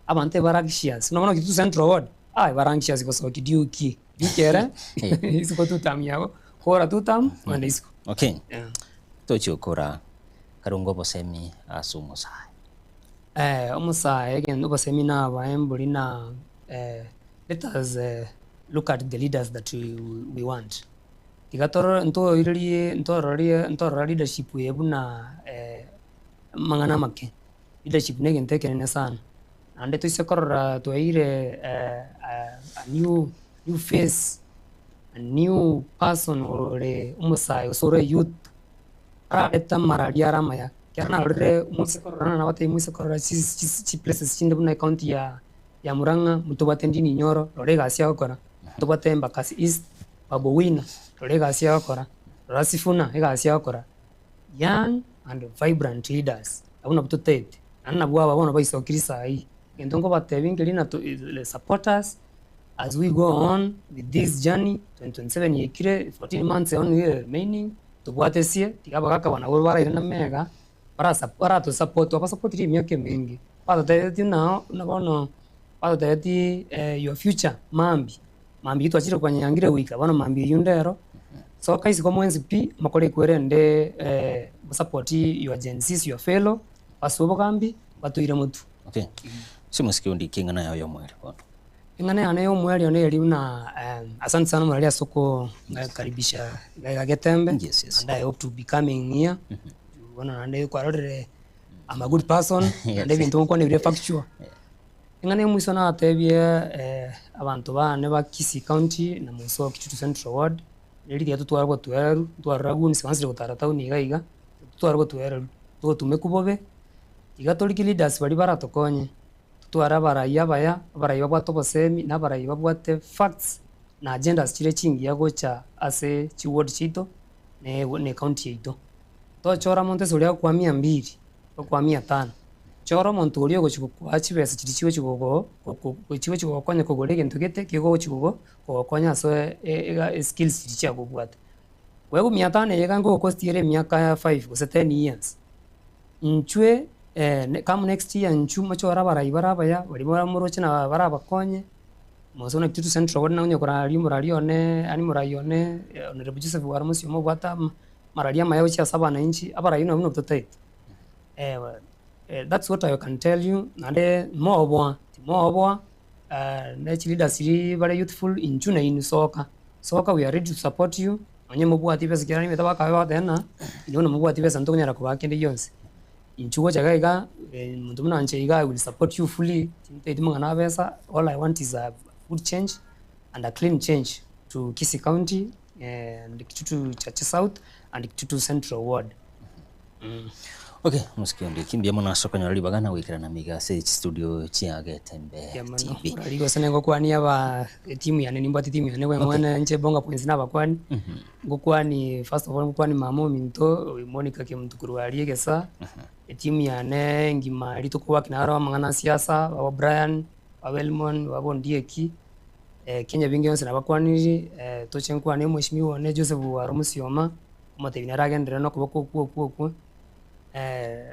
Abanto ebare anxious, buna bono Kitutu Central Ward, aye bare anxious gosokia Duke, Duke ere isiko two term yabo, kora two term ogende isiko. Okay, Yeah. tochia gokora karunga obosemi ase omosae. Omosae egento obosemi nabae mbori na let us look at the leaders that we want. Tiga torore ntoirerie ntororie ntorora leadership eye buna amang'ana amake. Leadership na egento ekenene sana. Naende toise korora twaeire a new new face, a new person ore omosae gose ore eyouth. Ararete amararia are amaya, ekero narorire omoiseke ororo nabatebie omoiseke ororo chiplaces chinde buna ecounty ya ya Murang'a motobwate Ndini Nyoro rora egasi agokora, motobwate Embakasi East, Babu Owino rora egasi agokora, rora Sifuna egasi agokora, young and vibrant leaders abwo nabwo totaete, naende nabwo aba bono baisokire saii, egento nkobatebia nkeri na support us as we go on with this journey, 2027 yaikire, 14 months only remaining. Tobwate esie, tiga abagaka aba nabwo baraire namega, baratosupport, twabasupportirie emiaka emenge, batotebetie ng'a buna bono, batotebetie your future mambia, mambia eyio twachire konyangire goika bono mambia eyio ndero, soka isiko mwensi pi, mokore ekwerende mosupport your Gen Zs, your fellow, ase obogambi, batoire motwe. Okay. Ase omosike onde ki eng'ana yao y'omoerio bono? Eng'ana yane y'omoerio neri buna asante sana omorwari ase okokaribisha iga iga Getembe Yes, yes. and I hope to be coming here bono naende kwarorire I'm a good person naende ebinto ngokwana ebire factual. Eng'ana ya mwisho natebie abanto bane ba Kisii County na mwisho Kitutu Central Ward, neri riria totware obotoereru, ntwarora goons bansire gotara town iga iga, totware obotoereru, togotumekwa bobe, tiga torigie leaders baria baratokonye. Totware abarai abaya, abarai babwate obosemi, na abarai babwate facts na agendas chire chingiya gocha ase chiward chiaito na na ecounty yaito. Tochora monto ase oria agokoa mia mbili, ogokoa mia tano, chora omonto oria ogochi gokoa chibesa chiria chigochi gogo chigochi gogokonya kogora egento gete kegochi gogo kogokonya ase eskills chiria chiakobwate. Koegwa mia tano eye iga nkogokosti ere emiaka five gose ten years. Inchwe come next year inchwe mochore abarai bare abaya, baria baramoroche na barabakonye, mose buna Kitutu Central ward nonye koraria omorari one yaani morai one Honourable Joseph Ware Musyoka obwate amararia amaya gochia ase abananchi, abarai nabwo nabwo totaete. That's what I can tell you, naende moboa, timoboa ne chileaders chiria bare youthful inchwe nainwe soka, soka we are ready to support you. Onye mobwati besa ekiagera nimanyete bakabe bagoteba ng'a inwe buna mobwati besa ntokonyara kobaa kende gionsi. Inchuo gocha iga iga, omonto buna inche iga I will support you fully, tintaeti mang'ana a besa, all I want is a good change and a clean change to Kisii County and Kitutu Chache South and Kitutu Central Ward. Okay, omosike onde ki mbuya mono ase okonyora ribaga na goikerana amiga ase chistudio chia Getembe Mbuya mono. TV. Orari gose nengokwania aba etimu yane nimbwate etimu yane bwe mwene inche Bonga Points nabakwani, ngokwani first of all ngokwani mama ominto oyo Monica Kemunto korwa aria Egesa, etimu yane engima eria tokobaki naro amang'ana a siasa, baba Brian, baba Elmon, baba Ondieki, Kenya binge yonsi nabakwaniri, toche nkwane omweshimiwa one Joseph Waro Musioma, Omotebi nere agenderere nokoboko okwo okwo okwo,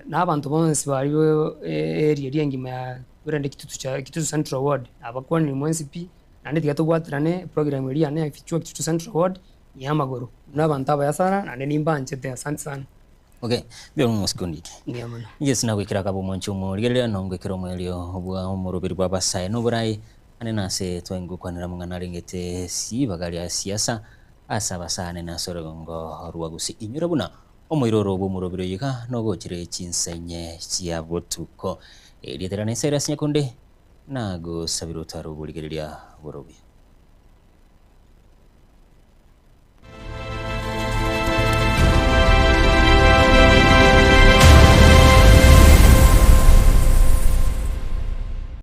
na abanto bonsi baria eria eria engima ya korende Kitutu cha Kitutu Central Ward nabakwanire mwensi pi. Naende tiga tobwaterane eprogram eria yane ya Fichua Kitutu Central Ward ya amagoro. Buna abanto abaya sana naende nimbanchete. Asante sana. Okay, mbuya mono omosike ondike. Mbuya mono. Yeso nagoikera akaba omwanchi omorigereria, na ongoikera omoerio bwa omoroberi bw'abasae na oborai, ane nase twaingokwanera amang'ana arengete ribaga ria siasa ase abasani na ase orogongo rwa Gusii. Inyora buna omoiroro bw'omoroberi oyo iga nogochire chinsenye chia botuko. Erieta riane Cyrus Nyakonde, nagosabire otware oborigereria bore obuya.